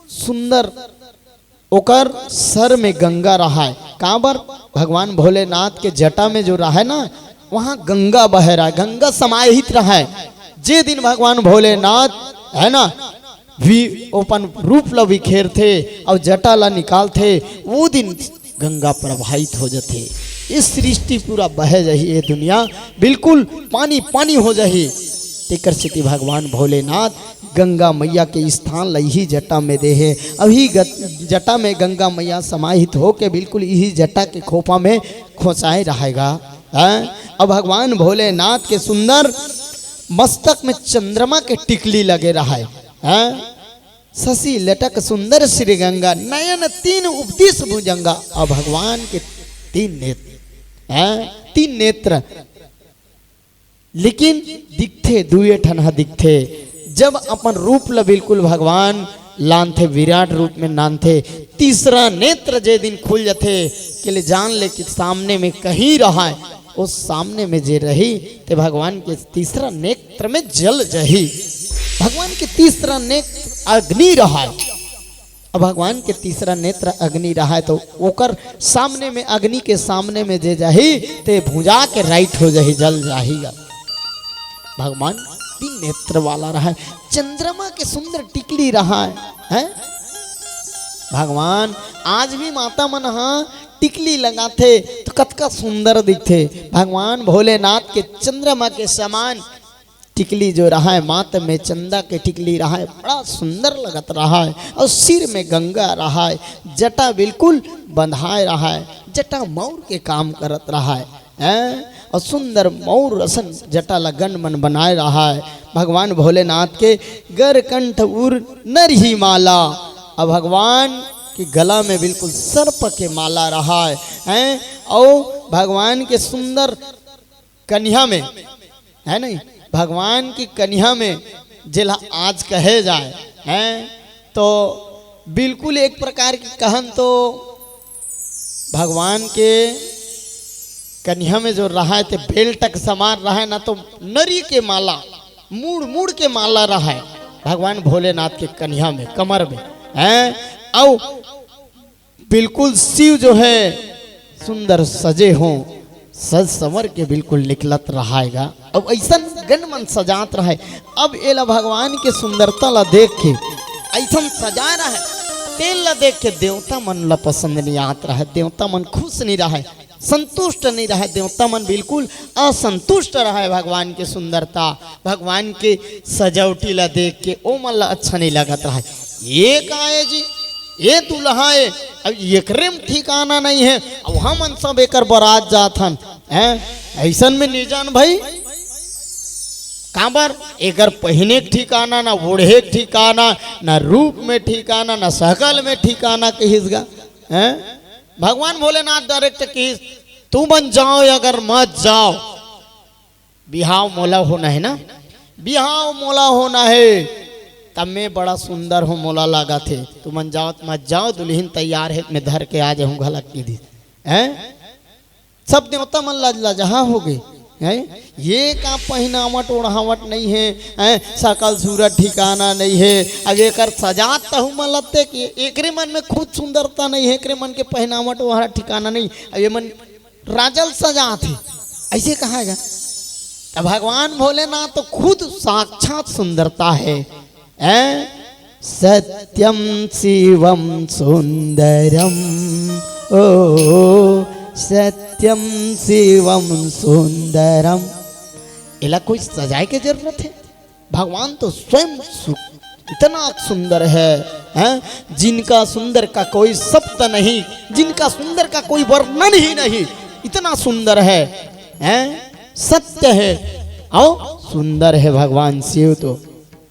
सुंदर ओकर सर में गंगा रहाय। काबर? भगवान भोलेनाथ के जटा में जो रहाय ना, वहाँ गंगा बहे रहाय, गंगा समाहित रहाय। जे दिन भगवान भोलेनाथ, है ना, भी अपन रूप ला बिखेरथे अउ जटा ला निकालथे, वो दिन गंगा प्रवाहित हो जथे। ये सृष्टि पूरा बहे जाही, ये दुनिया बिल्कुल पानी पानी हो जाही। तेकर सेती भगवान भोलेनाथ गंगा मैया के स्थान ल इही जटा में दे हे। अभी गत-, जटा में गंगा मैया समाहित होके बिल्कुल इही जटा के खोपा में खोंचाए रहेगा। हैं? अब भगवान भोलेनाथ के सुंदर मस्तक में चंद्रमा के टिकली लगे रहाय। हैं? "शशि लटक सुंदर श्री गंगा, नयन तीन उपदिश भुजंगा।" अब भगवान के तीन नेत्र, हैं? तीन नेत्र, लेकिन दिखथे, दुए ठन ह दिखथे। जब अपन रूप ल बिल्कुल भगवान लानथे, विराट रूप में लानथे, तीसरा नेत्र जे दिन खुल जथे, के ले जान ले कि सामने में कहीं रहाय, ओ सामने में जे रही, ते भगवान के तीसरा नेत्र में जल जाही। भगवान के तीसरा नेत्र अग्नि रहाय। अब भगवान के तीसरा नेत्र अग्नि रहाय, तो ओकर सामने में, अग्नि के सामने में जे जाही, ते भुंजा के राइट हो जाही, जल जाही। भगवान तीन नेत्र वाला रहाय, चंद्रमा के सुंदर टिकली रहाय, हैं? भगवान आज भी माता मन ह टिकली लगाथे तो कतका सुंदर दिखथे। भगवान भोलेनाथ के चंद्रमा के समान टिकली जो रहाय, माथ में चंदा के टिकली रहाय, बड़ा सुंदर लगत रहाय, अउ सिर में गंगा रहाय, जटा बिल्कुल बंधाय रहाय, जटा मौर के काम करत रहाय, हैं? अउ सुंदर मौर असन जटा ल गन मन बनाय रहाय। भगवान भोलेनाथ के गर कंठ उर नरही माला, अउ भगवान के गला में बिल्कुल सर्प के माला रहाय, हैं? अउ भगवान के सुंदर कनिहा में, है नहीं, भगवान की कनिहा में जेला आज कहे जाए, हैं, तो बिल्कुल एक प्रकार की कहन तो भगवान के कनिहा में जो रहाय ते बेल टक समान रहाय ना, तो नरी के माला, मुड़ मुड़ के माला रहाय भगवान भोलेनाथ के कनिहा में, कमर में, हैं, अउ बिल्कुल शिव जो है सुंदर सजे हो, सज संवर के बिल्कुल निकलत रहाय गा। अब अइसन गन मन सजात रहाय। अब एला भगवान के सुंदरता ला देख के, अइसन सजाय रहाय, तेन ला देख के देवता मन ला पसंद नइ आत रहाय, देवता मन खुश नइ रहाय, संतुष्ट नइ रहाय, देवता मन बिल्कुल असंतुष्ट रहाय भगवान के सुंदरता, भगवान के सजावटी ला देख के ओमन ला अच्छा नइ लगत रहाय। ये का हे जी, ये दुल्हा ए, अब एकरे म ठिकाना नहीं हे। अब हमन सब एकर बरात जात हन, हैं? अइसन में नहीं जान भाई, काबर एकर पहिने के ठिकाना, ना ओढ़े के ठिकाना, ना रूप में ठिकाना, ना शकल में ठिकाना, कहिस गा, हैं? भगवान भोलेनाथ direct कहिस, "तुमन जाव, अगर मत जाव, बिहाव मोला होना हे ना, बिहाव मोला होना हे, तब मैं बड़ा सुंदर हों, मोला लागत हे। तुमन जाव त मत जाव, दुल्हिन तैयार हे, मैं धर के आ जाहूं," घलक कहि दिस, हैं? सब देवता मन लज-, लजहा हो गे, हैं? ये का पहिनावट ओढ़ावट नहीं हे, हैं? सकल सूरत ठिकाना नहीं हे। अब एकर सजात तहु मन लगथे कि एकरे मन में खुद सुंदरता नहीं हे, एकरे मन के पहिनावट ओढ़ावट ठिकाना नहीं। अब ये मन राजा ल सजात हे, अइसे कहाय गा। त भगवान भोलेनाथ तो खुद साक्षात सुंदरता हे, हैं? सत्यम शिवम सुंदरम, ओ सत्यम शिवम सुंदरम। एला कोई सजाय के जरूरत हे? भगवान तो स्वयं सु-, इतना सुंदर हे, हैं? जिनका सुंदर का कोई शब्द नहीं, जिनका सुंदर का कोई वर्णन ही नहीं, इतना सुंदर हे, हैं? सत्य हे अउ सुंदर हे भगवान शिव तो।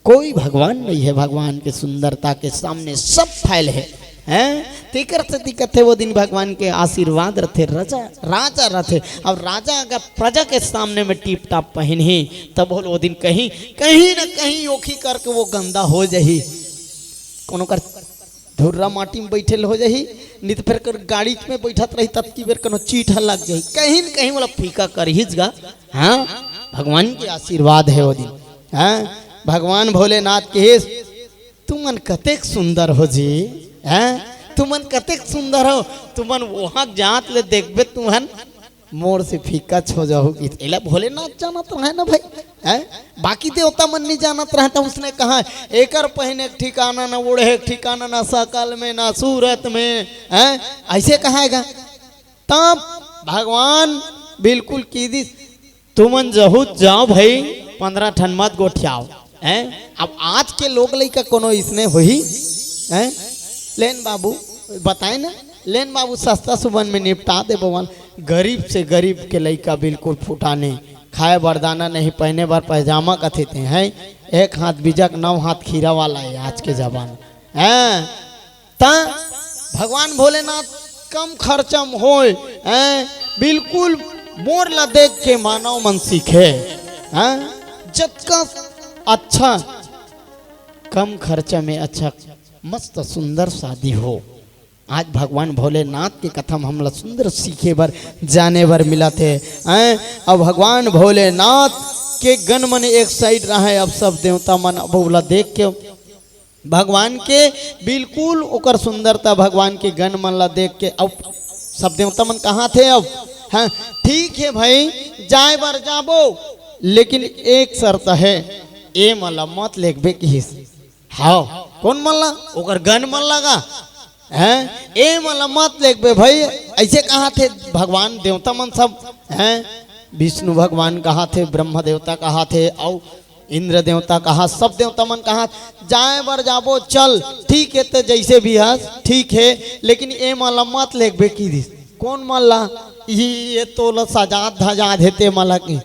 कोई भगवान नहीं हे, भगवान के सुंदरता के सामने सब fail हे, हैं? तेकर सेती कथे, वो दिन भगवान के आशीर्वाद रथे, राजा, राजा रथे। अब राजा अगर प्रजा के सामने में टीप टाप पहिनही, तब बोल वो दिन कहीं, कहीं न कहीं ओखी करके वो गंदा हो जाही। कोनो कर धुर्रा माटी में बैठल हो जाही, नहीं तो फिर कर गाड़ी में बैठत रही, तब की बेर कोनो चीट ह लग जाही, कहीं न कहीं वाला फीका करहीच गा। हाँ, भगवान के आशीर्वाद हे वो दिन। हाँ, भगवान भोलेनाथ कहिस, "तुमन कतेक सुंदर हो जी, हैं? तुमन कतेक सुंदर हो, तुमन वहां जात ले देखबे, तुमन मोर से फीका हो जाहू।" कि एला भोलेनाथ जानत रहे ना भाई, हैं? बाकी देवता मन नहीं जानत रहे, त उसने कहा, "एकर पहिने के ठिकाना ना, ओढ़े के ठिकाना ना, सकल में ना, सूरत में," हैं? अइसे कहाय गा। तब भगवान बिल्कुल कहि दिस, "तुमन जहू त जाव भाई, पंद्रह ठन मत गोठियाव।" हैं? अब आज के लोग लइका कोनो इसने होही? हैं? लेन बाबू, बताए ना, लेन बाबू, सस्ता सुबन में निपटा दे बवन। गरीब से गरीब के लइका बिल्कुल फुटाने, खाए बर दाना नहीं, पहने बर पैजामा कथे ते हैं, एक हाथ बीजक नौ हाथ खीरा वाला हे आज के जमाना। हैं? त भगवान भोलेनाथ कम खर्चा म होय, हैं, बिल्कुल मोर ला देख के मानव मन सीखे, हैं, जतका अच्छा, कम खर्चा में अच्छा, मस्त सुंदर शादी हो। आज भगवान भोलेनाथ के कथा म हमला सुंदर सीखे बर, जाने बर मिलत हे, हैं। अब भगवान भोलेनाथ के गण मन एक side रहे, अब सब देवता मन अब ओला देख के भगवान के बिल्कुल ओकर सुंदरता, भगवान के गण मन ला देख के, अब सब देवता मन कहाथे अब, हाँ, ठीक हे भाई, जाए बर जाबो, लेकिन एक शर्त हे, ए मन ला मत लेगबे किहिस। हाँ, कोन मन ला? ओकर गण मन ला गा, हैं? ए मन ला मत लेगबे भाई, अइसे कहाथे भगवान देवता मन सब, हैं? विष्णु भगवान कहाथे, ब्रह्म देवता कहाथे, अउ इंद्र देवता कहा, सब देवता मन कहा, "जाए बर जाबो, चल, ठीक हे, ते जइसे भी हस, ठीक हे, लेकिन ए मन ला मत लेगबे किहिस।" कोन मन ला? ये तो ला सजात धजात हे ते मन ला कि,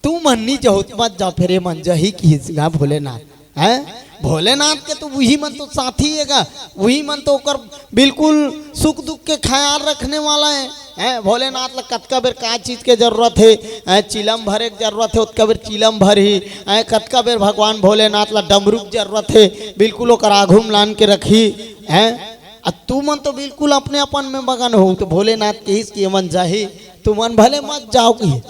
"तुमन नी जहू त मत जाव, फेर ए मन जही किहिस गा भोलेनाथ।" हैं? भोलेनाथ के तो उही मन तो साथी हे गा, उही मन तो ओकर बिल्कुल सुख दुख के ख्याल रखने वाला हे। हैं? भोलेनाथ ला कतका बेर का चीज के जरूरत हे, हैं? चिलम भरे के जरूरत हे, ओतका बेर चिलम भरही, हैं? कतका बेर भगवान भोलेनाथ ला डमरू के जरूरत हे, बिल्कुल ओकर आघू म लान के रखही, हैं? अ तुमन तो बिल्कुल अपने अपन में मगन हो, तो भोलेनाथ किहिस कि ए मन जाही, तुमन भले मत जाव किहिस।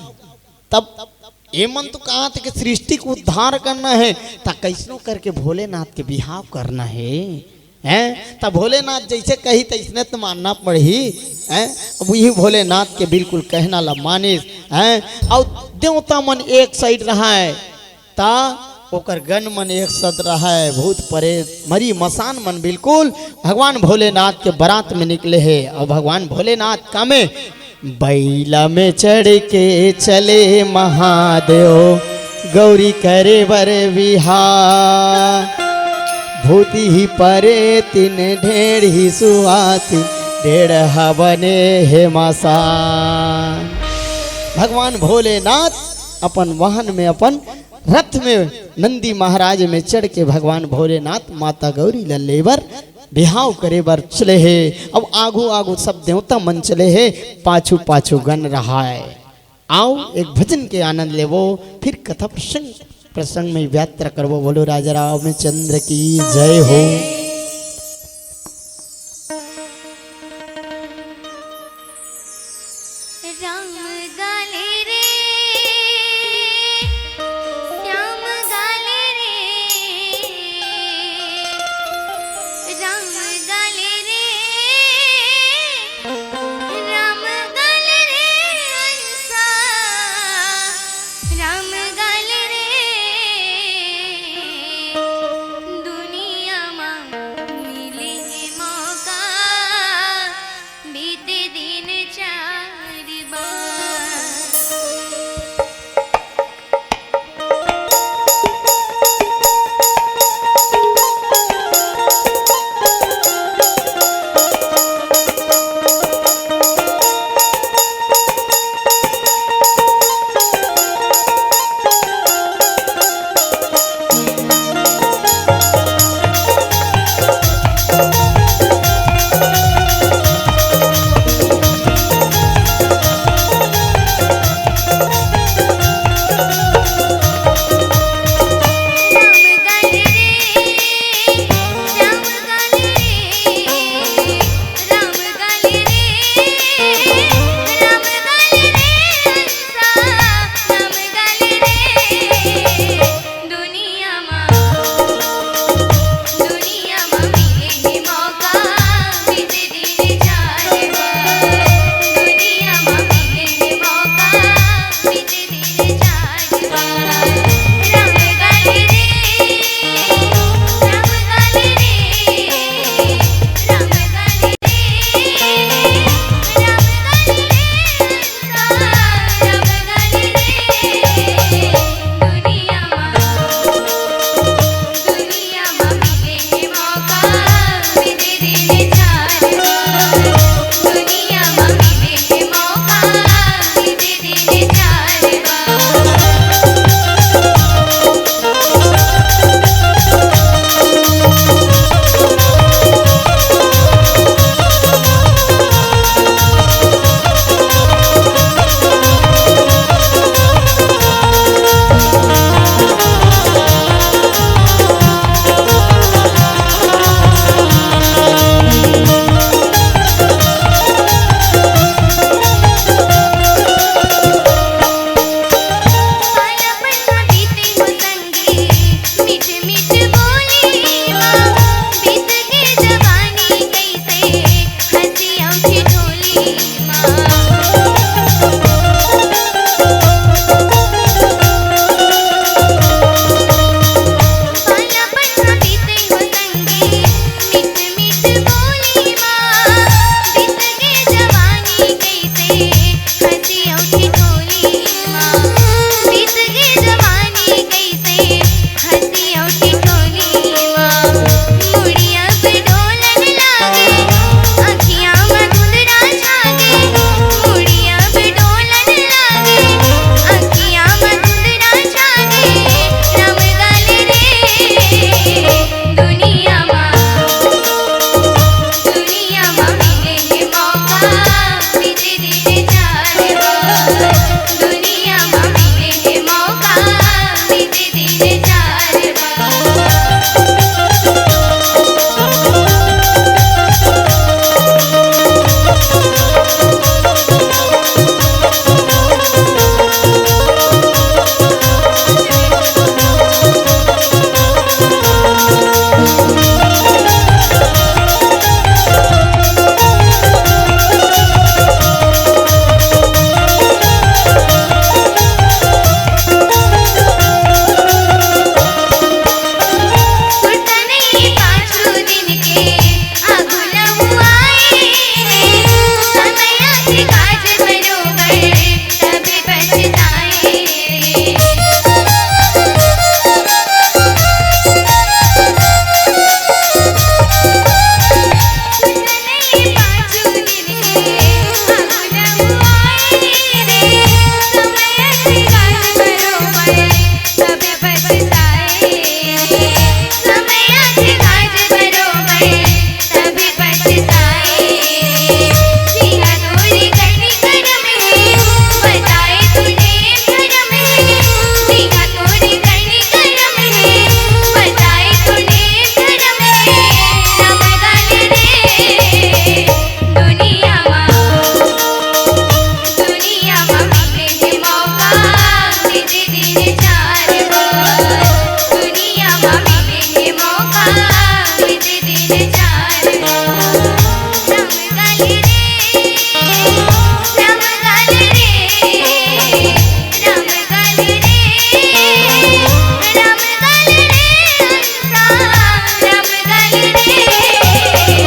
तब ए मन तो कहाथे कि सृष्टि के उद्धार करना हे, त कइसनो करके भोलेनाथ के बिहाव करना हे, हैं? त भोलेनाथ जइसे कही तइसने त मानना पड़ही, हैं? अब इही भोलेनाथ के बिल्कुल कहना ला मानिस, हैं? अउ देवता मन एक side रहय, त ओकर गण मन एक side रहय, भूत प्रेत मरी मसान मन बिल्कुल भगवान भोलेनाथ के बरात में निकले हे, अउ भगवान भोलेनाथ का में बैला में चढ़ के चले महादेव, गौरी करे बर बिहाव। भूति ही परे तिन ढेड़ ही सुहाती, ढेड़ हवने हे मसान। भगवान भोलेनाथ अपन वाहन में, अपन रथ में, नंदी महाराज में चढ़ के भगवान भोलेनाथ माता गौरी ल लेबर बिहाव करे बर चले हे। अब आगू आगू सब देवता मन चले हे, पाछू पाछू गन रहाय। आओ, एक भजन के आनंद लेवो, फिर कथा प्रसंग, प्रसंग में यात्रा करवो। बोलो राजा रामचंद्र की जय हो। राम गाले रे, श्याम गाले रे, राम गाले रे, राम गाले रे, हंसा राम गाले रे। दुनिया मा मिले हे मौका, बीते दिन चार बार।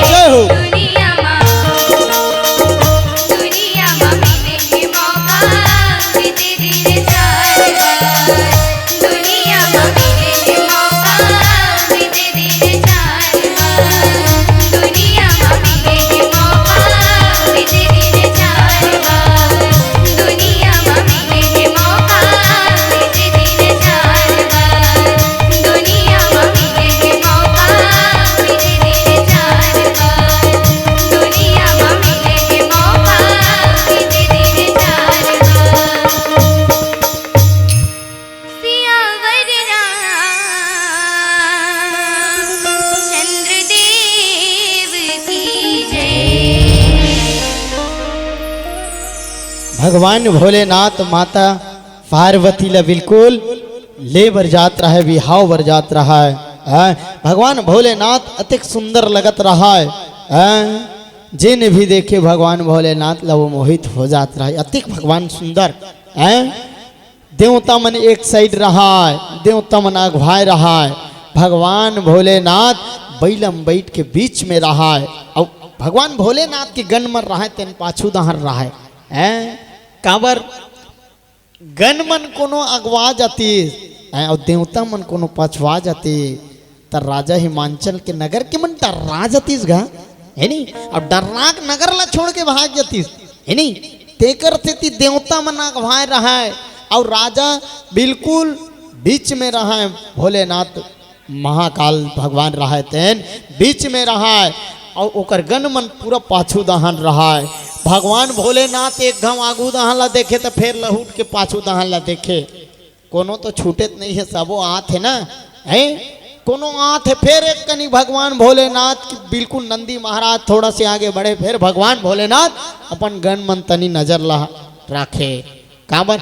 जय हो। भगवान भोलेनाथ माता पार्वती ला बिल्कुल ले बर जात रहय, बिहाव बर जात रहय। हैं? भगवान भोलेनाथ अतेक सुंदर लगत रहय, हैं? जेन भी देखे भगवान भोलेनाथ ला वो मोहित हो जात रहय, अतेक भगवान सुंदर, हैं? देवता मन एक side रहय, देवता मन अगुवाए रहय, भगवान भोलेनाथ बइला म बइठ के बीच में रहय। अउ भगवान भोलेनाथ के गन मन रहय, तेन पाछू डहर रहय। हैं? काबर? गन मन कोनो अगवा जातिस, हैं, अउ देवता मन कोनो पछवा जातिस, त राजा हिमांचल के नगर के मन डर्रा जातिस गा, हे नी? अउ डर्रा के नगर ला छोड़ के भाग जातिस, हे नी? तेकर सेती देवता मन अगवाए रहय, अउ राजा बिल्कुल बीच में रहय, भोलेनाथ महाकाल भगवान रहय तेन बीच में रहय, अउ ओकर गन मन पूरा पाछू डहन रहय। भगवान भोलेनाथ एक घांव आगू डहन ला देखे त फेर लहुट के पाछू डहन ला देखे। कोनो तो छूटत नइ हे, सबो आत हे ना, हैं? कोनो आत हे, फेर एक कनी भगवान भोलेनाथ के बिल्कुल नंदी महाराज थोड़ा से आगे बढ़े, फेर भगवान भोलेनाथ अपन गन मन तनी नजर ला राखे। काबर?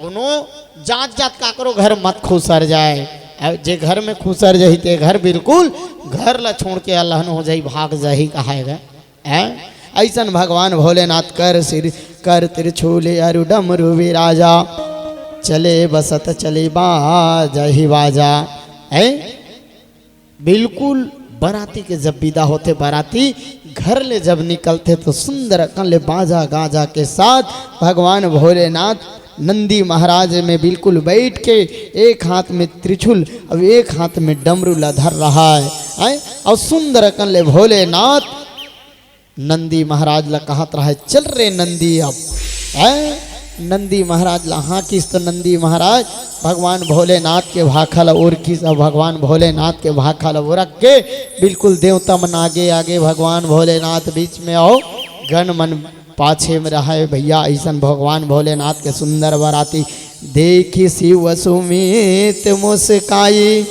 कोनो जात-जात काकरो घर मत खुसर जाय। अउ जे घर में खुसर जाही, ते घर बिल्कुल घर ला छोड़ के अलहन हो जाही, भाग जाही, कहाय गा। हैं? अइसन भगवान भोलेनाथ कर सिर, कर त्रिशूल अरु डमरू विराजा, चले बसत चली बाजहि बाजा। हैं? बिल्कुल बराती के जब विदा होथे, बराती घर ले जब निकलथे, तो सुंदर अकन ले बाजा गाजा के साथ भगवान भोलेनाथ नंदी महाराज में बिल्कुल बइठ के एक हाथ में त्रिशूल अउ एक हाथ में डमरू ला धर रहय, हैं? अउ सुंदर अकन ले भोलेनाथ नंदी महाराज ला कहत रहय, "चल रे नंदी अब।" हैं? नंदी महाराज ला हाँकिस तो नंदी महाराज भगवान भोलेनाथ के भाखा ला ओरखिस, अउ भगवान भोलेनाथ के भाखा ला ओरख के बिल्कुल देवता मन आगे आगे, भगवान भोलेनाथ बीच में, अउ गन मन पाछे में रहय भइया। अइसन भगवान भोलेनाथ के सुंदर बराती। देखि शिव सुमित मुस्काई,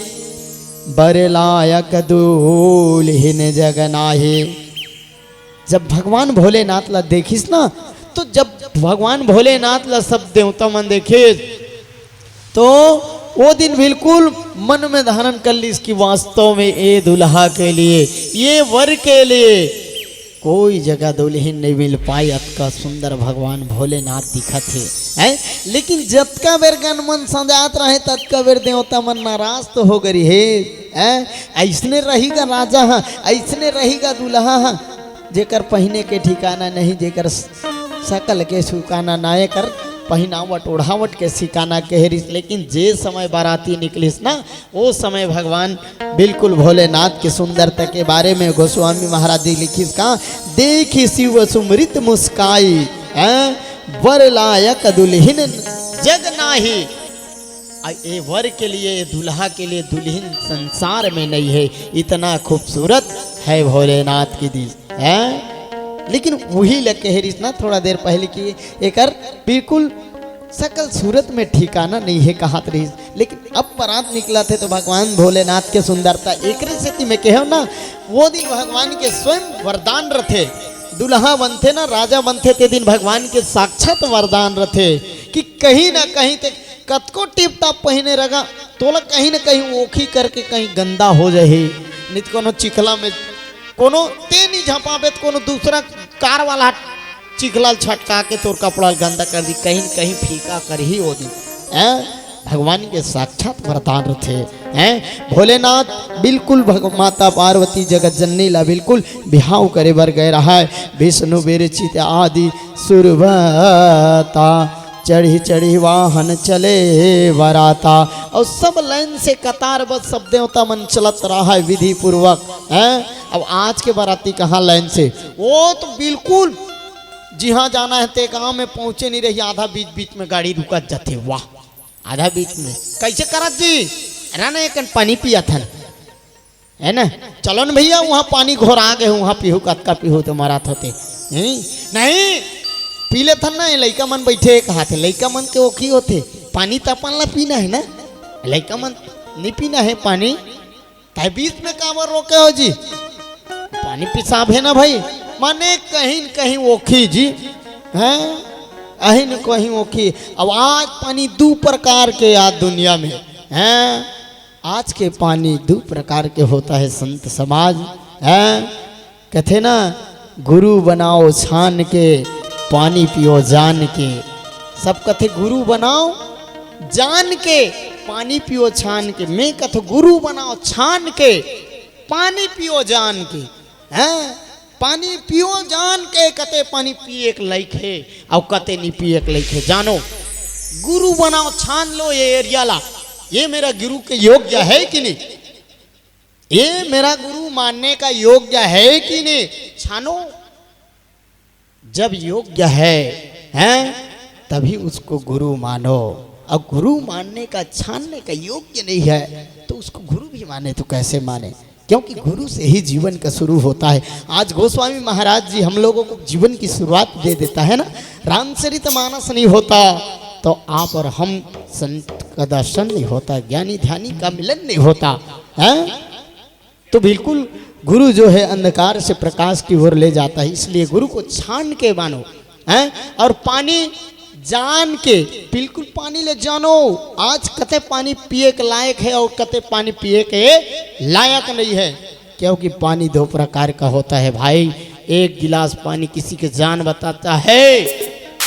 बर लायक दुलहिन जग नाही। जब भगवान भोलेनाथ ला देखिस ना, तो जब भगवान भोलेनाथ ला सब देवता मन देखिस, तो वो दिन बिल्कुल मन में धारण कर लिस कि वास्तव में ये दुल्हा के लिए, ये वर के लिए कोई जगह दुल्हिन नइ मिल पाय, अतका सुंदर भगवान भोलेनाथ दिखत हे, हैं? लेकिन जतका बेर गन मन संजात रहे, ततका बेर देवता मन नाराज तो हो गे रिहिस, हैं? अइसने रही गा राजा ह, अइसने रही गा दुल्हा ह, जेकर पहिने के ठिकाना नहीं, जेकर स-, सकल के सुकाना ना, एकर पहिनावट ओढ़ावट के सिकाना कहे रिहिस। लेकिन जे समय बराती निकलिस ना, ओ समय भगवान बिल्कुल भोलेनाथ के सुंदरता के बारे में गोस्वामी महाराज जी लिखिस का, "देखि शिव सुमित मुस्काई, हैं, वर लायक दुलहिन जग नाही।" आ, ए वर के लिए, ए दुल्हा के लिए दुलहिन संसार में नइ हे, इतना खूबसूरत हे भोलेनाथ की दीस, हैं? लेकिन उही ल कहे रिहिस ना थोड़ा देर पहले कि एकर बिल्कुल सकल सूरत में ठिकाना नइ हे कहत रिहिस। लेकिन अब बरात निकलत हे तो भगवान भोलेनाथ के सुंदरता एकरे सेती में कहेंव ना, वो दिन भगवान के स्वयं वरदान रथे, दुल्हा बनथे ना, राजा बनथे, ते दिन भगवान के साक्षात वरदान रथे कि कहीं ना कहीं ते कतको टिप टाप पहिने रह गा, तोला कहीं ना कहीं ओखी करके कहीं गंदा हो जाही, नइ त कोनो चिखला में कोनो ते नइ झपाबे त कोनो दूसरा कार वाला चिखला ल छटका के तोर कपड़ा ल गंदा कर दी, कहीं न कहीं फीका करही ओ दिन। हैं? भगवान के साक्षात वरदान रथे। हैं? भोलेनाथ बिल्कुल भग-, माता पार्वती जगत जननी ला बिल्कुल बिहाव करे बर गए रहाय। विष्णु विरचित आदि सुरवता, चढ़ी चढ़ी वाहन चले बराता। अउ सब लाइन से कतारबद्ध सब देवता मन चलत रहाय विधि पूर्वक। हैं? अब आज के बराती कहाँ लाइन से? वो तो बिल्कुल जिहाँ जाना हे ते गाँव में पहुँचे नहीं रही, आधा बीच बीच में गाड़ी रुकत जाथे। वाह, आधा बीच में कैसे करत जी? अरे ना, एकन पानी पियत हन, है ना? चलो न भैया, वहाँ पानी घोरा गे, वहाँ पीहू, कतका पीहू तो मरात होते। हम्म? नहीं, पी लेथन ना, ये लइका मन बैठे एक हाथ हे, लइका मन के ओखी होथे, पानी त अपन ला पीना हे ना, लइका मन नहीं पीना हे पानी। तै बीच में काबर रोके हो जी? पानी पिसाब हे ना भाई, माने कहीं न कहीं ओखी जी, हैं? अहीं न कहीं ओखी। अब आज पानी दू प्रकार के आज दुनिया में, हैं? आज के पानी दू प्रकार के होता है संत समाज, हैं? कथे ना, गुरु बनाओ छान के, पानी पियो जान के। सब कथे गुरु बनाओ जान के, पानी पियो छान के। मैं कथे गुरु बनाओ छान के, पानी पियो जान के। हैं? पानी पियो जान के, कते पानी पिए के लायक हे अउ कते नहीं पिए के लायक हे। जानो, गुरु बनाओ, छान लो ये एरिया ला, ये मेरा गुरु के योग्य है कि नहीं? ये मेरा गुरु मानने का योग्य है कि नहीं? छानो, जब योग्य है, हैं, तभी उसको गुरु मानो। और गुरु मानने का, छानने का योग्य नहीं है, तो उसको गुरु भी माने तो कैसे माने? क्योंकि गुरु से ही जीवन का शुरू होता है। आज गोस्वामी महाराज जी हम लोगों को जीवन की शुरुआत दे देता है ना। रामचरित मानस नहीं होता तो आप और हम संत का दर्शन नहीं होता, ज्ञानी ध्यानी का मिलन नहीं होता, हैं? तो बिल्कुल गुरु जो है अंधकार से प्रकाश की ओर ले जाता है, इसलिए गुरु को छान के मानो, हैं? और पानी जान के, बिल्कुल पानी ले जानो, आज कते पानी पिए के लायक है और कते पानी पिए के लायक नहीं है, क्योंकि पानी दो प्रकार का होता है भाई। एक गिलास पानी किसी की जान बताता है,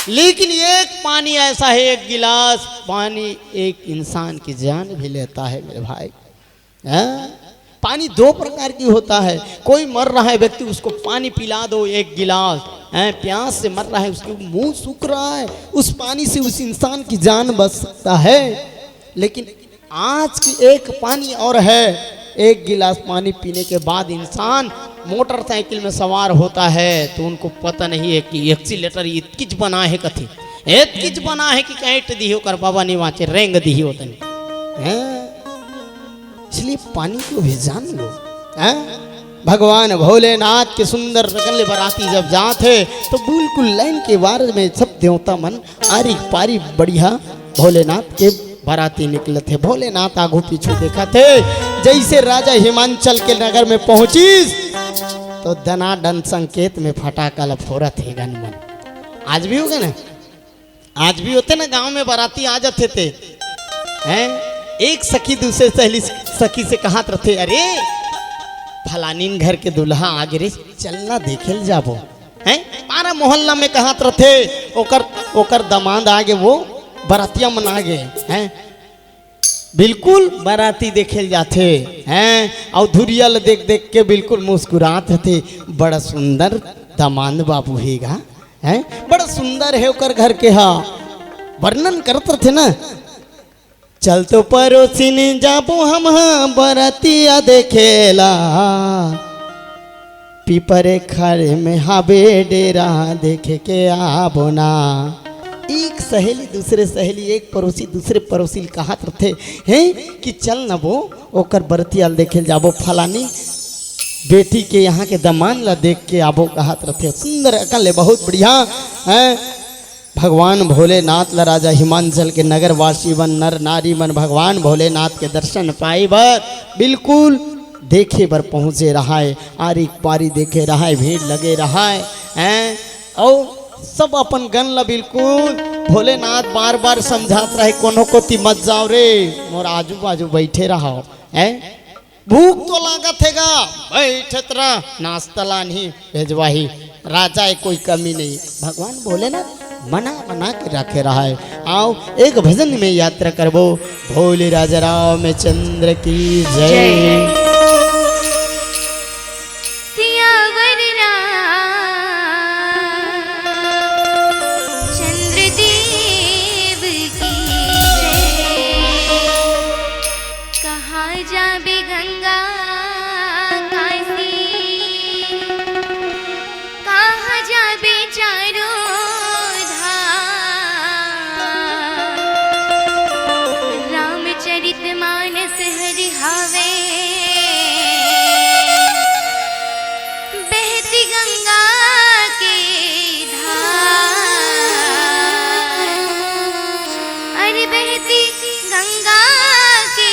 लेकिन एक पानी ऐसा है, एक गिलास पानी एक इंसान की जान भी लेता है मेरे भाई। हैं? पानी दो प्रकार की होता है। कोई मर रहा है व्यक्ति, उसको पानी पिला दो एक गिलास, हैं? प्यास से मर रहा है, उसके मुंह सूख रहा है, उस पानी से उस इंसान की जान बच सकता है। लेकिन आज की एक पानी और है, एक गिलास पानी पीने के बाद इंसान मोटरसाइकिल में सवार होता है तो उनको पता नहीं है कि एक्सीलेटर इतकिच बना है कथी, इतकिच बना है कि कैट दी ओकर बाबा नहीं बाँचे, रेंग दी ओतनी। हैं? इसलिए पानी को भी जान लो, हैं? भगवान भोलेनाथ के सुंदर रकन ले बराती जब जात हे तो बिल्कुल लाइन के बार में सब देवता मन आरी पारी बढ़िया भोलेनाथ के बराती निकलत हे। भोलेनाथ आगू पीछू देखत हे, जैसे राजा हिमांचल के नगर में पहुंचिस तो दनादन संकेत में फटाका ला फोरत हे गन मन। आज भी होगे ना, आज भी होथे ना, गांव में बराती आ जाथे ते, हैं? एक सखी दूसरे सहेली सखी से कहत रथे, "अरे, फलानीन घर के दूल्हा आ गे रे, चल ना देखे ल जाबो।" हैं? पारा मोहल्ला में कहत रथे, "ओकर, ओकर दामाद आ गे, वो बरातिया मन आ गे।" हैं? बिल्कुल बराती देखे ल जाथे, हैं? अउ धुरिया ल देख देख के बिल्कुल मुस्कुरात रथे, "बड़ा सुंदर दामाद बाबू हे गा।" हैं? बड़ा सुंदर हे ओकर घर के हा। वर्णन करत रथे ना, "चल तो परोसिन जाबो हम हा बरतिया देखेला, पीपरे खारे में हाबे डेरा देखे के आबो ना।" एक सहेली दूसरे सहेली, एक परोसी दूसरे परोसी ल कहत रथे, हैं, कि चल न बो, ओकर बरतिया ल देखे ल जाबो, फलानी बेटी के यहाँ के दमान ला देख के आबो कहत रथे। सुंदर अकल हे, बहुत बढ़िया, हैं? भगवान भोलेनाथ ला राजा हिमांचल के नगरवासी मन, नर नारी मन भगवान भोलेनाथ के दर्शन पाए बर बिल्कुल देखे बर पहुँचे रहाय, आरी पारी देखे रहाय, भीड़ लगे रहाय, हैं? अउ सब अपन गन ला बिल्कुल भोलेनाथ बार बार समझात रहे, "कोनो कोती मत जाओ रे, मोर आजू बाजू बैठे रहो।" हैं? भूख तो लागत हे गा, बैठत रह, नाश्ता लानही भेजवाही। राजा ए कोई कमी नहीं, भगवान भोलेनाथ मना मना के रखे रहा है। आओ, एक भजन में यात्रा करबो। भोले राजा रामचंद्र की जय। जय। सियावर रामचंद्र देव की जय। कहाँ जाबे गंगा काशी, कहाँ जाबे चारों धाम। रामचरित मानस हरि हावे, बहती गंगा के धार। अरे बहती गंगा के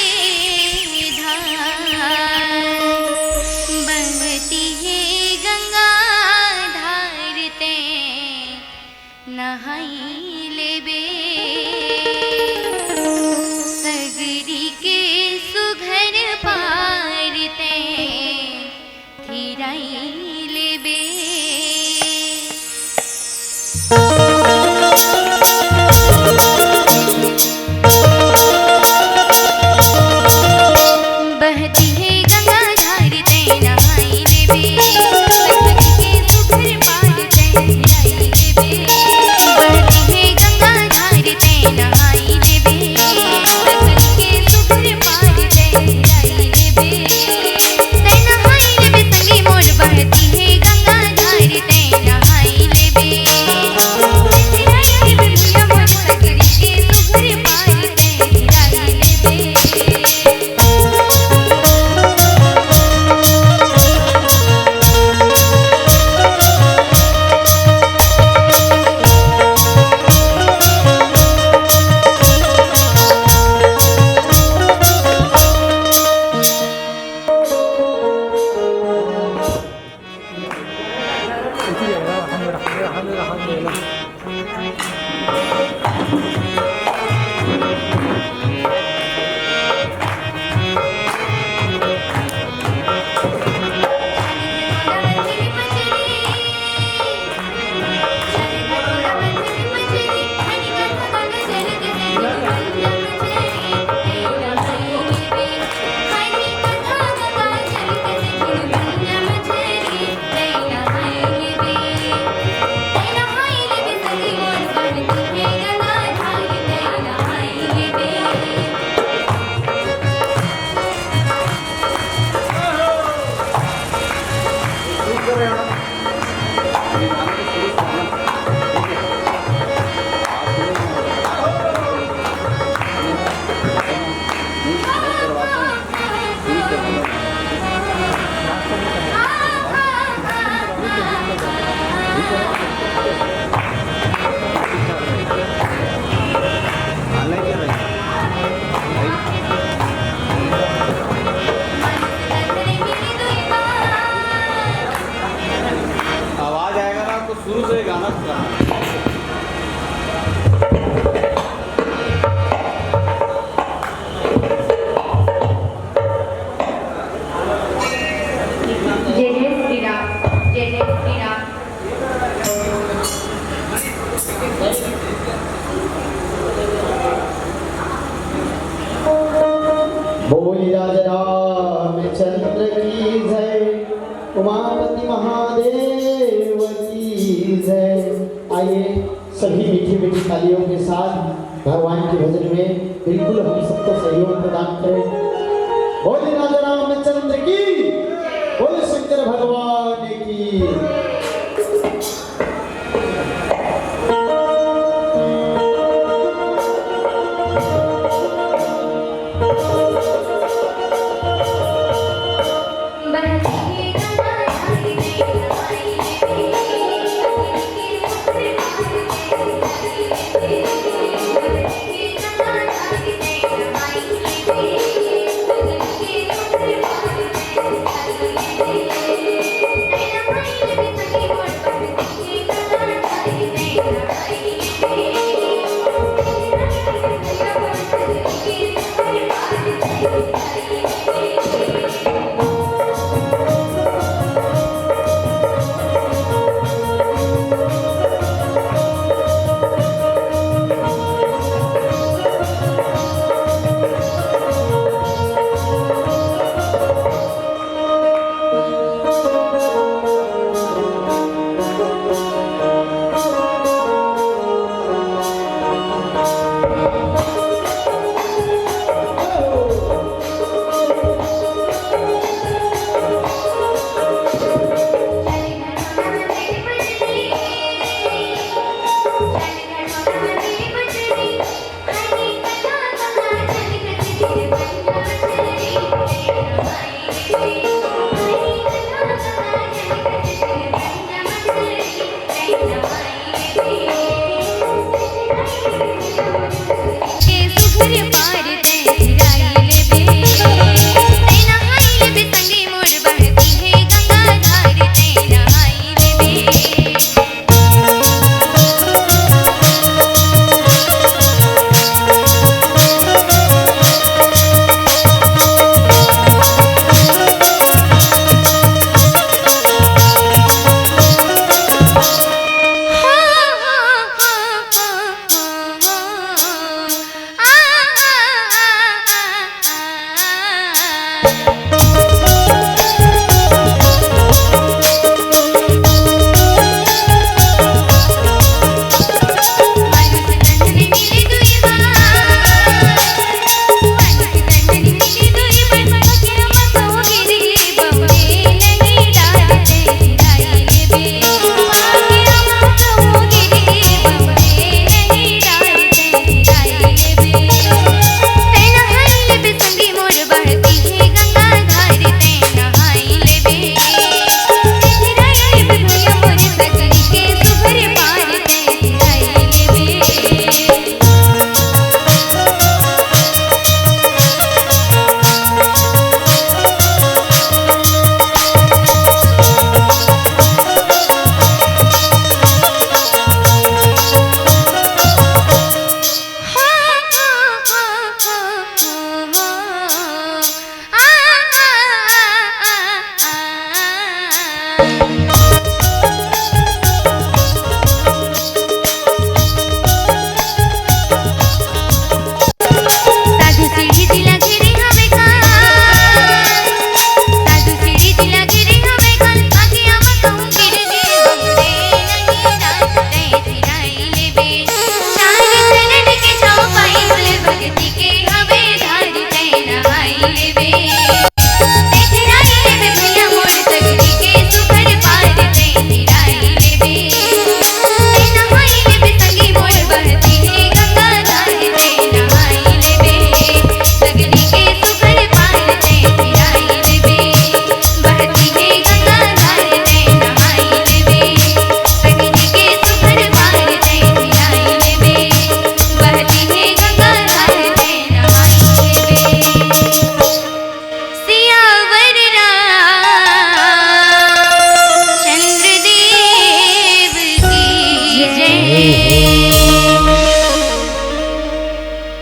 धार, बहती है गंगा धार ते नहाई लेबे। सगरी के सुघर पार ते थिराई लेबे। बहती है गंगा धार ते नहाई लेबे। सगरी के सुघर पार ते थिराई लेबे। बहती है गंगा धार ते नहाई लेबे। सगरी के सुघर पार ते थिराई लेबे। तै नहाई लेबे संगी मोर, बहती है गंगा धार तै नहाई लेबे। तै नहाई लेबे भैया मोर, सगरी के सुघर पार तै थिराई लेबे। आवाज आएगा ना, तो शुरू से गाना सुनाना। जय जय श्री राम, जय जय श्री राम। बोली राजा रामचंद्र की जय, उमापति महादेव की जय। आइए, सभी मीठी मीठी तालियों के साथ भगवान के भजन में बिल्कुल हम सबको सहयोग प्रदान करें। बोले राजा रामचंद्र की, बोले शंकर भगवान की।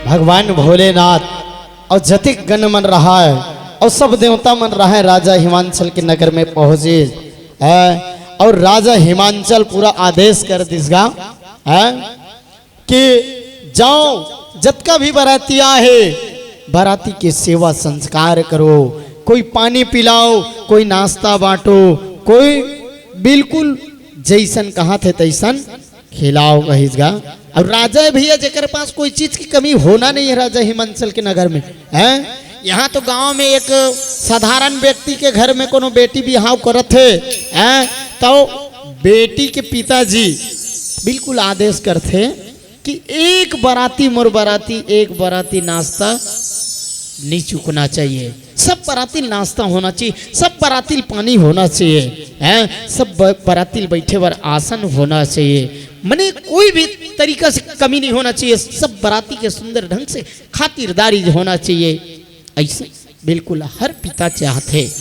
भगवान भोलेनाथ अउ जतिक गण मन रहय अउ सब देवता मन रहय, राजा हिमांचल के नगर में पहुँचिस, हैं? अउ राजा हिमांचल पूरा आदेश कर दिस गा, हैं? कि जाओ, जतका भी बराती आए हे, बराती के सेवा संस्कार करो, कोई पानी पिलाओ, कोई नाश्ता बांटो, कोई बिल्कुल जैसन कहत हे तैसन खिलाओ कहिस गा। अउ राजा हे भैया, जेकर पास कोई चीज की कमी होना नहीं है राजा हिमांचल के नगर में, हैं? यहाँ तो गांव में एक साधारण व्यक्ति के घर में कोनो बेटी बिहाव करत हे, हैं? तो बेटी के पिताजी बिल्कुल आदेश करथे कि एक बराती मोर बराती, एक बराती नाश्ता नहीं चूकना चाहिए। सब बराती नाश्ता होना चाहिए, सब बराती पानी होना चाहिए, हैं? सब ब-, बराती बैठे बर आसन होना चाहिए। मने कोई भी तरीका से कमी नहीं होना चाहिए। सब बराती के सुंदर ढंग से खातिरदारी होना चाहिए। ऐसे बिल्कुल हर पिता चाहथे।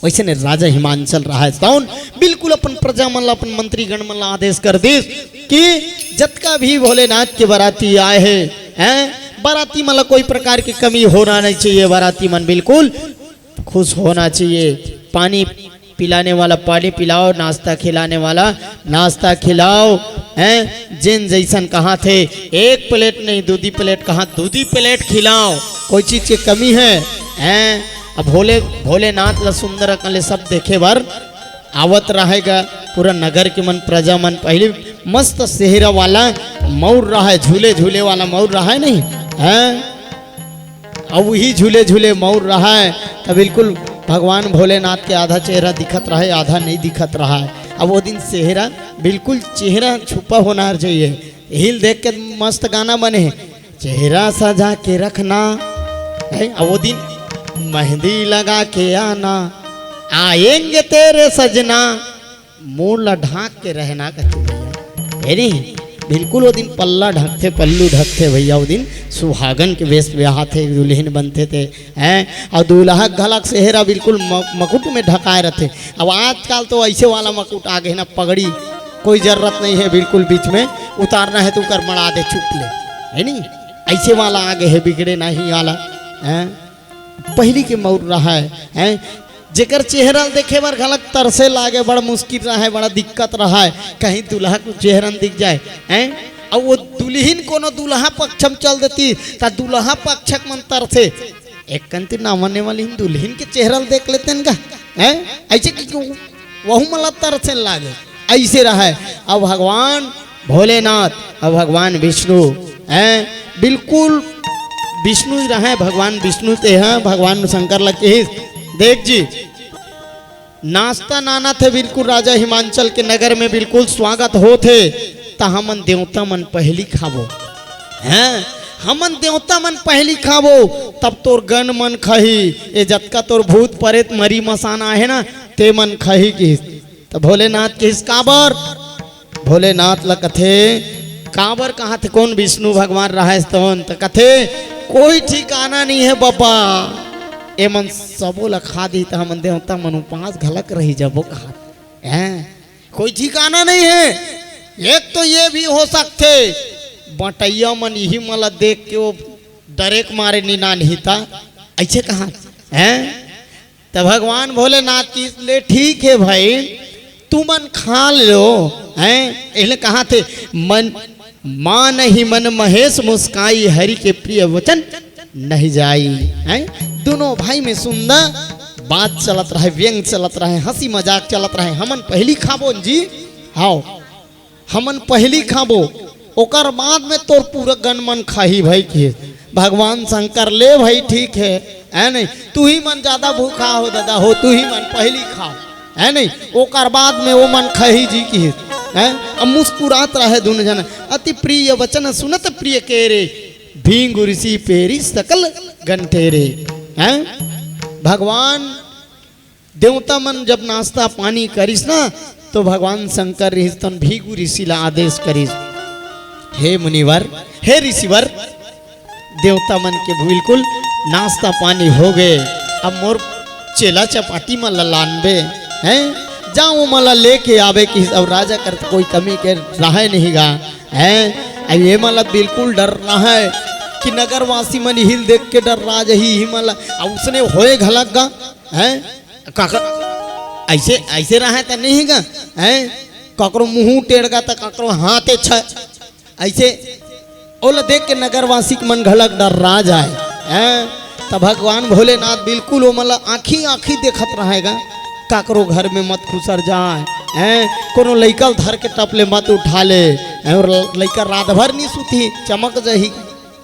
वैसे ने राजा हिमांचल रहय, तौन बिल्कुल अपन प्रजा मन ला, अपन मंत्रीगण मन ला आदेश कर दिस कि जतका भी भोलेनाथ के बराती आए हे, हैं, बराती मन ला कोई प्रकार की कमी होना नहीं चाहिए। बराती मन बिल्कुल खुश होना चाहिए। पानी पिलाने वाला पानी पिलाओ, नाश्ता खिलाने वाला नाश्ता खिलाओ, हैं? जेन जैसन कहत हे, एक प्लेट नहीं, दू दी प्लेट कहत, दू दी प्लेट खिलाओ, कोई चीज के कमी है, हैं? अब भोले, भोलेनाथ ला सुंदर अकन ले सब देखे बर आवत रहय गा, पूरा नगर के मन, प्रजा मन। पहले मस्त सेहरा वाला मउर रहय, झूले झूले वाला मउर रहय नहीं, हैं? अब वही झूले झूले मउर रहय, त बिल्कुल भगवान भोलेनाथ के आधा चेहरा दिखत रहय, आधा नहीं दिखत रहय। अब वो दिन सेहरा बिल्कुल चेहरा छुपा होना चाहिए। यही ल देख के मस्त गाना बने हे, "चेहरा सजा के रखना", है? अब वो दिन मेहंदी लगा के आना, "आएंगे तेरे सजना", मोर ला ढांक के रहना कथे भैया, हे नहीं? बिल्कुल वो दिन पल्ला ढकथे, पल्लू ढकथे भैया, वो दिन सुहागन के वेश में आथे, दुल्हन बनथे ते, हैं? अउ दूल्हा घलक सेहरा बिल्कुल म-, मकुट में ढकाए रथे। अब आजकल तो ऐसे वाला मकुट आ गए ना, पगड़ी, कोई जरूरत नहीं है बिल्कुल बीच में उतारना है तो ओकर मड़ा दे चुप ले, हे नहीं? ऐसे वाला आ गए है, बिगड़े नहीं वाला, हैं? पहिली के मउर रहय, हैं? जेकर चेहरा ल देखे बर घलक तरसे लागे, बड़ मुश्किल रहय, बड़ा दिक्कत रहय, कहीं दूल्हा के चेहरा न दिख जाए, हैं? अउ वो दुल्हिन कोनो दूल्हा पक्ष म चल देती, त दूल्हा पक्ष के मन तरसे, एक कंती ना मने वाली दुल्हिन के चेहरा ल देख लेते न गा, हैं? ऐसे कि वहू मन ला तरसे लागे, ऐसे रहय। अब भगवान भोलेनाथ, अब भगवान विष्णु, हैं, बिल्कुल विष्णु ही रहय, भगवान विष्णु ते हैं, भगवान शंकर ला किहिस, देख जी, नाश्ता नाना थे बिल्कुल राजा हिमांचल के नगर में बिल्कुल स्वागत होथे, त हमन देवता मन पहिली खाबो, हैं, हमन देवता मन पहिली खाबो, तब तोर गन मन खाही, ये जतका तोर भूत परेत मरी मसान आहे ना, ते मन खाही किहिस। त भोलेनाथ किहिस काबर? भोलेनाथ ला कथे, काबर कहाथे, कोन विष्णु भगवान रहय तोन? त कथे, कोई ठिकाना नहीं है बब्बा, एमन सबो ला खा दी त हमन देवता मन उपास घलक रही जबो कहाथे, हैं? कोई ठिकाना नहीं है। एक तो ये भी हो सकथे, बटैया मन इही मन ला देख के वो डरे के मारे निना नहीं था, ऐसे कहा, हैं? त भगवान भोलेनाथ किहिस ले, ठीक है भाई, तुमन खा लो, हैं? एले कहाथे, मन, मानहि मन महेश मुस्काई, हरि के प्रिय वचन नहीं जाई, हैं? दोनों भाई में सुंदर बात चलत रहय, व्यंग चलत रहय, हंसी मजाक चलत रहय, हमन पहिली खाबो न जी, हाव। हमन पहिली खाबो, ओकर बाद में तोर पूरा गन मन खाही भाई किहिस। भगवान शंकर ले भाई ठीक है, है नहीं? तू ही मन ज्यादा भूखा हो दादा हो, तू ही मन पहिली खाव, है नहीं? ओकर बाद में वो मन खाही जी किहिस, हैं? अब मुस्कुरात रहय दुनो झन, अति प्रिय वचन सुनत प्रिय केरे, भींगु ऋषि पेरी सकल गन टेरे, हैं? भगवान देवता मन जब नाश्ता पानी करिस ना, तो भगवान शंकर रिहिस तन भीगु ऋषि ला आदेश करिस, हे मुनिवर, हे ऋषिवर, देवता मन के बिल्कुल नाश्ता पानी हो गए, अब मोर चेला चपाटी मन ला लानबे, हैं? जा वो मन ला लेके आबे किहिस, अब राजा कर कोई कमी के रहय नहीं गा, हैं? अब ये मन ला बिल्कुल डर रहय कि नगरवासी मन इही ल देख के डर्रा जाही, इही मन ला, अब उसने होए घलक गा, हैं? काकर ऐसे, ऐसे रहय त नहीं गा, हैं? काकरो मुंह टेढ़ गा त काकरो हाथे छ, ऐसे ओला देख के नगरवासी के मन घलक डर्रा जाय, हैं? त भगवान भोलेनाथ बिल्कुल ओमन ला आँखी आँखी देखत रहय गा, काकरो घर में मत खुसर जाय, हैं? कोनो लइका ल धर के टप ले मत उठा ले, हैं? और लइका रात भर नहीं सुतही, चमक जाही,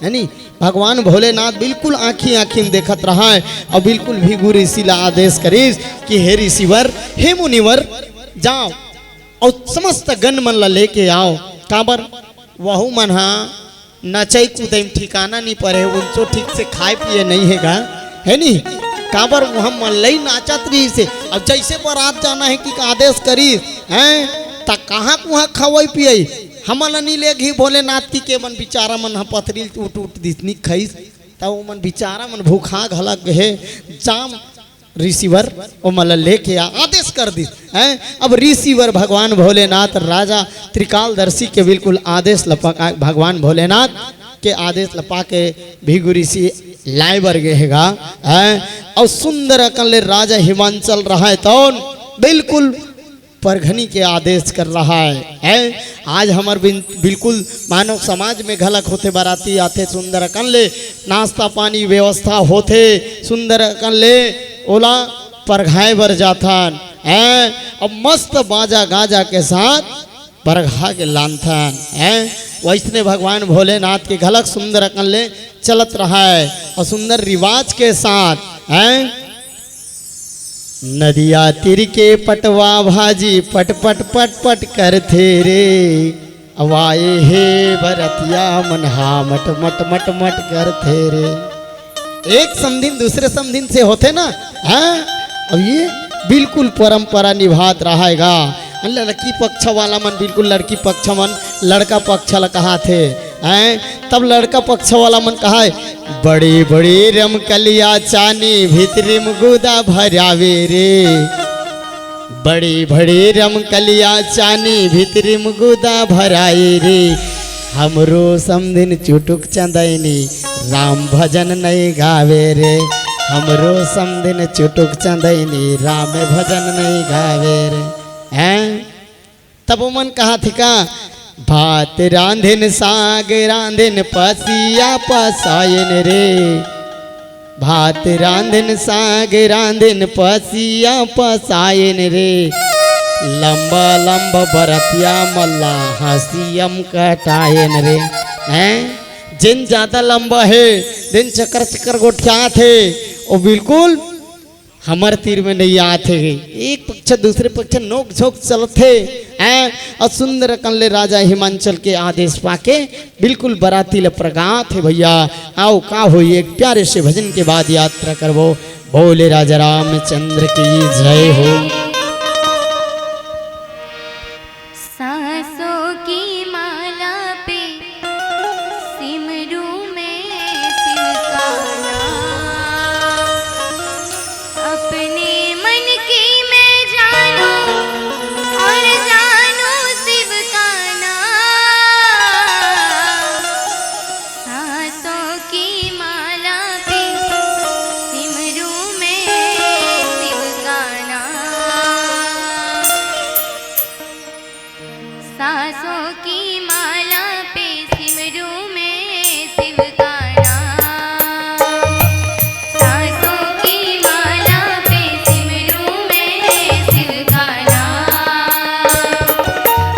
है नी? भगवान भोलेनाथ बिल्कुल आँखी आँखी में देखत रहय और बिल्कुल भीगु ऋषि ला आदेश करिस कि हे ऋषिवर, हे मुनिवर, जाओ और समस्त गण मन ला लेके आओ। काबर? वहू मन हा नचई कूदई में ठिकाना नहीं परे, उनसो ठीक से खाए पिए नहीं हे गा, है नी? काबर वहाँ मल्लई नाचत रहिस हे। अब जैसे बारात जाना है कि आदेश करिस, हैं? त कहाँ कुहाँ खवई पियई? हमन ला नहीं लेगही भोलेनाथ की के मन बिचारा मन ह पथरी उठ उठ दिस, नहीं खइस। त ओमन बिचारा मन भूखा घलक गए। जाम ऋषिवर ओमन ला लेके आ, आदेश कर दिस, हैं? अब ऋषिवर भगवान भोलेनाथ राजा त्रिकालदर्शी के बिल्कुल आदेश ल पा, भगवान भोलेनाथ के आदेश ल पा के भीगु ऋषि लाए बर गए हे गा, हैं? और सुंदर अकन ले राजा हिमांचल रहय तौन बिल्कुल परघनी के आदेश कर रहय, हैं? आज हमर बिन-, बिल्कुल मानव समाज में घलक होथे, बराती आथे, सुंदर अकन ले नाश्ता पानी व्यवस्था होथे, सुंदर अकन ले ओला परघाए बर जाथन, हैं? अब मस्त बाजा गाजा के साथ परघा के लानथन, हैं? वैसने भगवान भोलेनाथ के घलक सुंदर अकन ले चलत रहय और सुंदर रिवाज के साथ, हैं? नदिया तीर के पटवा भाजी पट पट पट पट करथे रे, अब आए हे बरतिया मन हा मट मट मट मट करथे रे। एक समधिन दूसरे समधिन से होथे ना, हाँ? अब ये बिल्कुल परंपरा निभात रहय गा। लड़की पक्ष वाला मन, बिल्कुल लड़की पक्ष मन लड़का पक्ष ला कहाथे, हैं? तब लड़का पक्ष वाला मन कहाय, "बड़ी बड़ी रमकलिया चानी, भीतरी म गुदा भरावे रे। बड़ी बड़ी रमकलिया चानी, भीतरी म गुदा भराए रे। हमरो समधिन चुटुक चंदैनी, राम भजन नइ गावे रे। हमरो समधिन चुटुक चंदैनी, राम भजन नइ गावे रे।" हैं? तब ओमन कहाथे का, "भात रांधेन, साग रांधेन, पसिया पसायेन रे। भात रांधेन, साग रांधेन, पसिया पसायेन रे। लंबा लंबा बरतिया मन ला हंसिया म कटायेन रे।" हैं? जेन ज्यादा लंबा हे, जेन चकर चकर गोठियात हे, ओ बिल्कुल हमर तीर में नइ आत हे। एक पक्ष दूसरे पक्ष नोक झोंक चलत हे, हैं? अउ सुंदर अकन ले राजा हिमांचल के आदेश पाके बिल्कुल बराती ल परगात हे भैया। आओ, का होही, एक प्यारे से भजन के बाद यात्रा करबो। बोले राजा रामचंद्र की जय हो। सांसों की माला पे सिमरूं मैं शिव का नाम। अपने मन की मैं जानूं और जानूं शिव का नाम। सांसों की माला पे सिमरूं मैं शिव का नाम। सांसों की माला पे सिमरूं मैं शिव का नाम। सांसों की माला पे सिमरूं मैं शिव का नाम।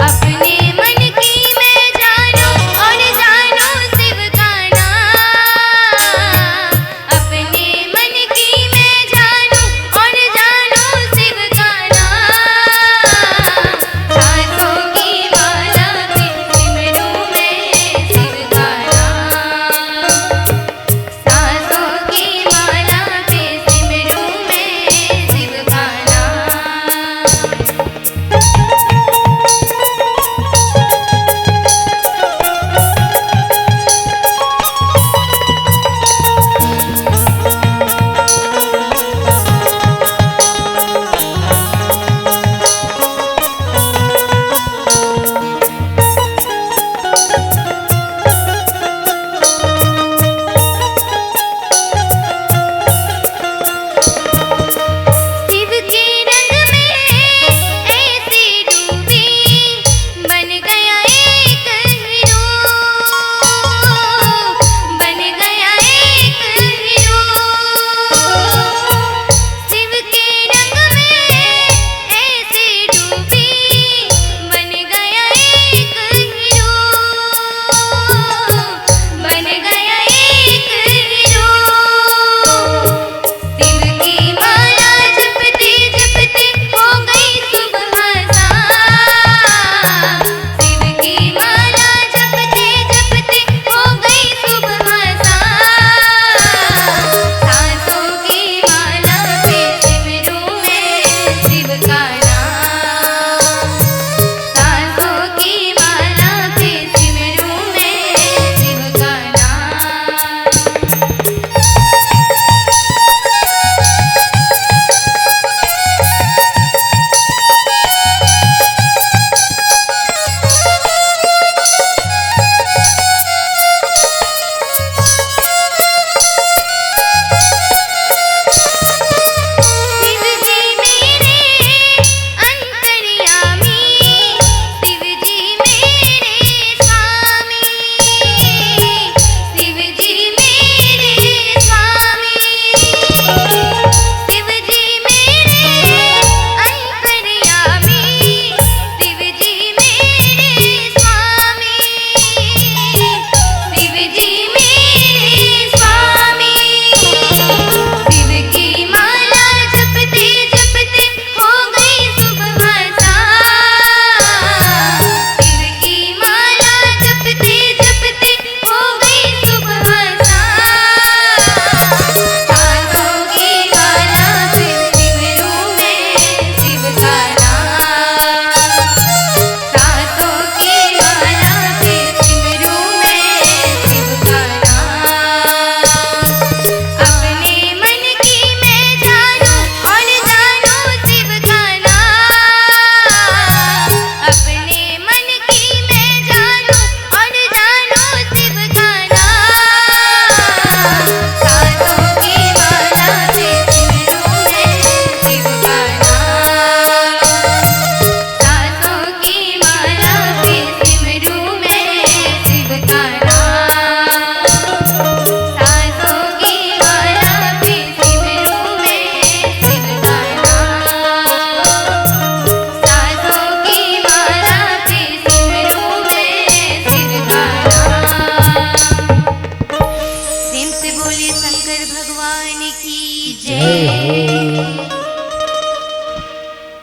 अपने मन की मैं जानूं और जानूं शिव का नाम। अपने मन की मैं जानूं और जानूं शिव का नाम। सांसों की माला पे सिमरूं मैं शिव का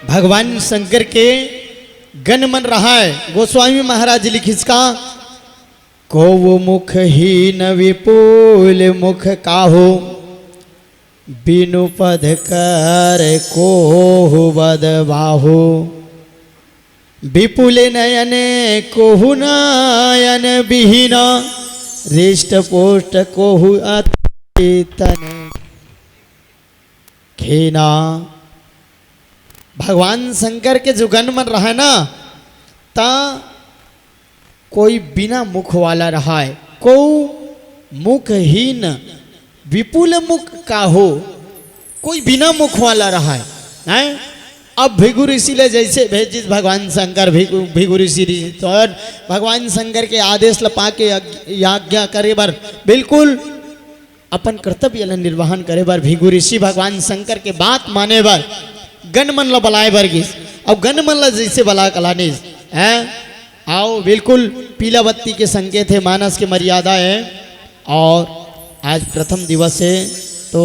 भगवान शंकर के गण मन रहाय। गोस्वामी महाराज लिखिस का, कोहु मुखहीन विपुल मुख काहू, बिनु पद कर कोहु बद बाहु। विपुल नयन कोहु नयन विहीन, हृष्ट पुष्ट कोहु अति तन खीना। भगवान शंकर के जो गण मन रहाय ना, ता कोई बिना मुख वाला रहाय, कोहु मुखहीन, विपुल मुख काहू, कोई बिना मुख वाला रहाय, हैं? अब भृगु ऋषि ले जैसे भेजिस भगवान शंकर, भृगु, भृगु ऋषि, ऋषि तो भगवान शंकर के आदेश ल पाके यज्ञ-, याज्ञा करे बर, बिल्कुल अपन कर्तव्य ल निर्वहन करे बर भृगु ऋषि भगवान शंकर के बात माने बर गण मन ल बलाए बर गिस। अउ गण मन ल जैसे बला के लानिस, हैं? आओ, बिल्कुल पीला बत्ती के संकेत हे, मानस के मर्यादा हे। अउ आज प्रथम दिवस हे, तो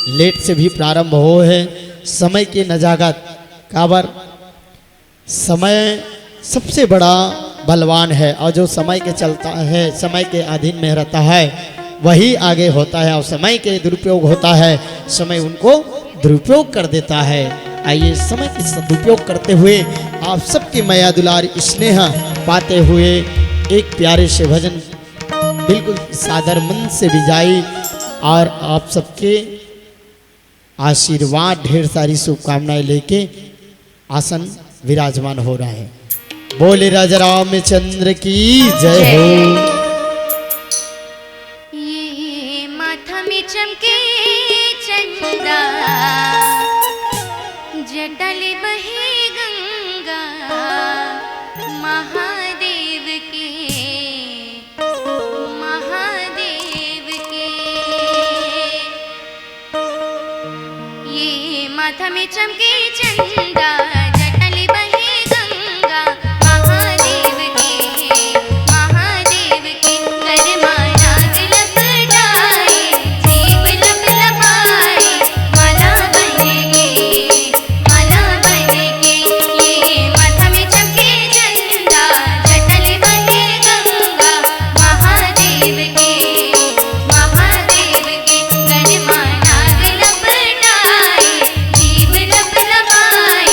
लेट से भी प्रारंभ होहे, समय के नजाकत, काबर समय सबसे बड़ा बलवान है, और जो समय के चलता है, समय के अधीन में रहता है, वही आगे होता है, और समय के दुरुपयोग होता है, समय उनको दुरुपयोग कर देता है। आइए, समय के सदुपयोग करते हुए आप सबकी मया दुलार स्नेह पाते हुए एक प्यारे से भजन बिल्कुल सादर मन से बिजाई, और आप सबके आशीर्वाद, ढेर सारी शुभकामनाएं लेके आसन विराजमान हो रहे हैं। बोले राजा रामचंद्र की जय हो। ये माथा में चमके चंदा, जटा ले बहे गंगा, महादेव के, महादेव के। ये माथा में चमके चंदा, जटा ले बहे गंगा, महादेव के, महादेव के। गले मा नाग लपटाए, जीभ लपलपाए, माला बन के, माला बन के। ये माथा में चमके चंदा, जटा ले बहे गंगा, महादेव के, महादेव के। गले मा नाग लपटाए, जीभ लपलपाए,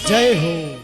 जय हो।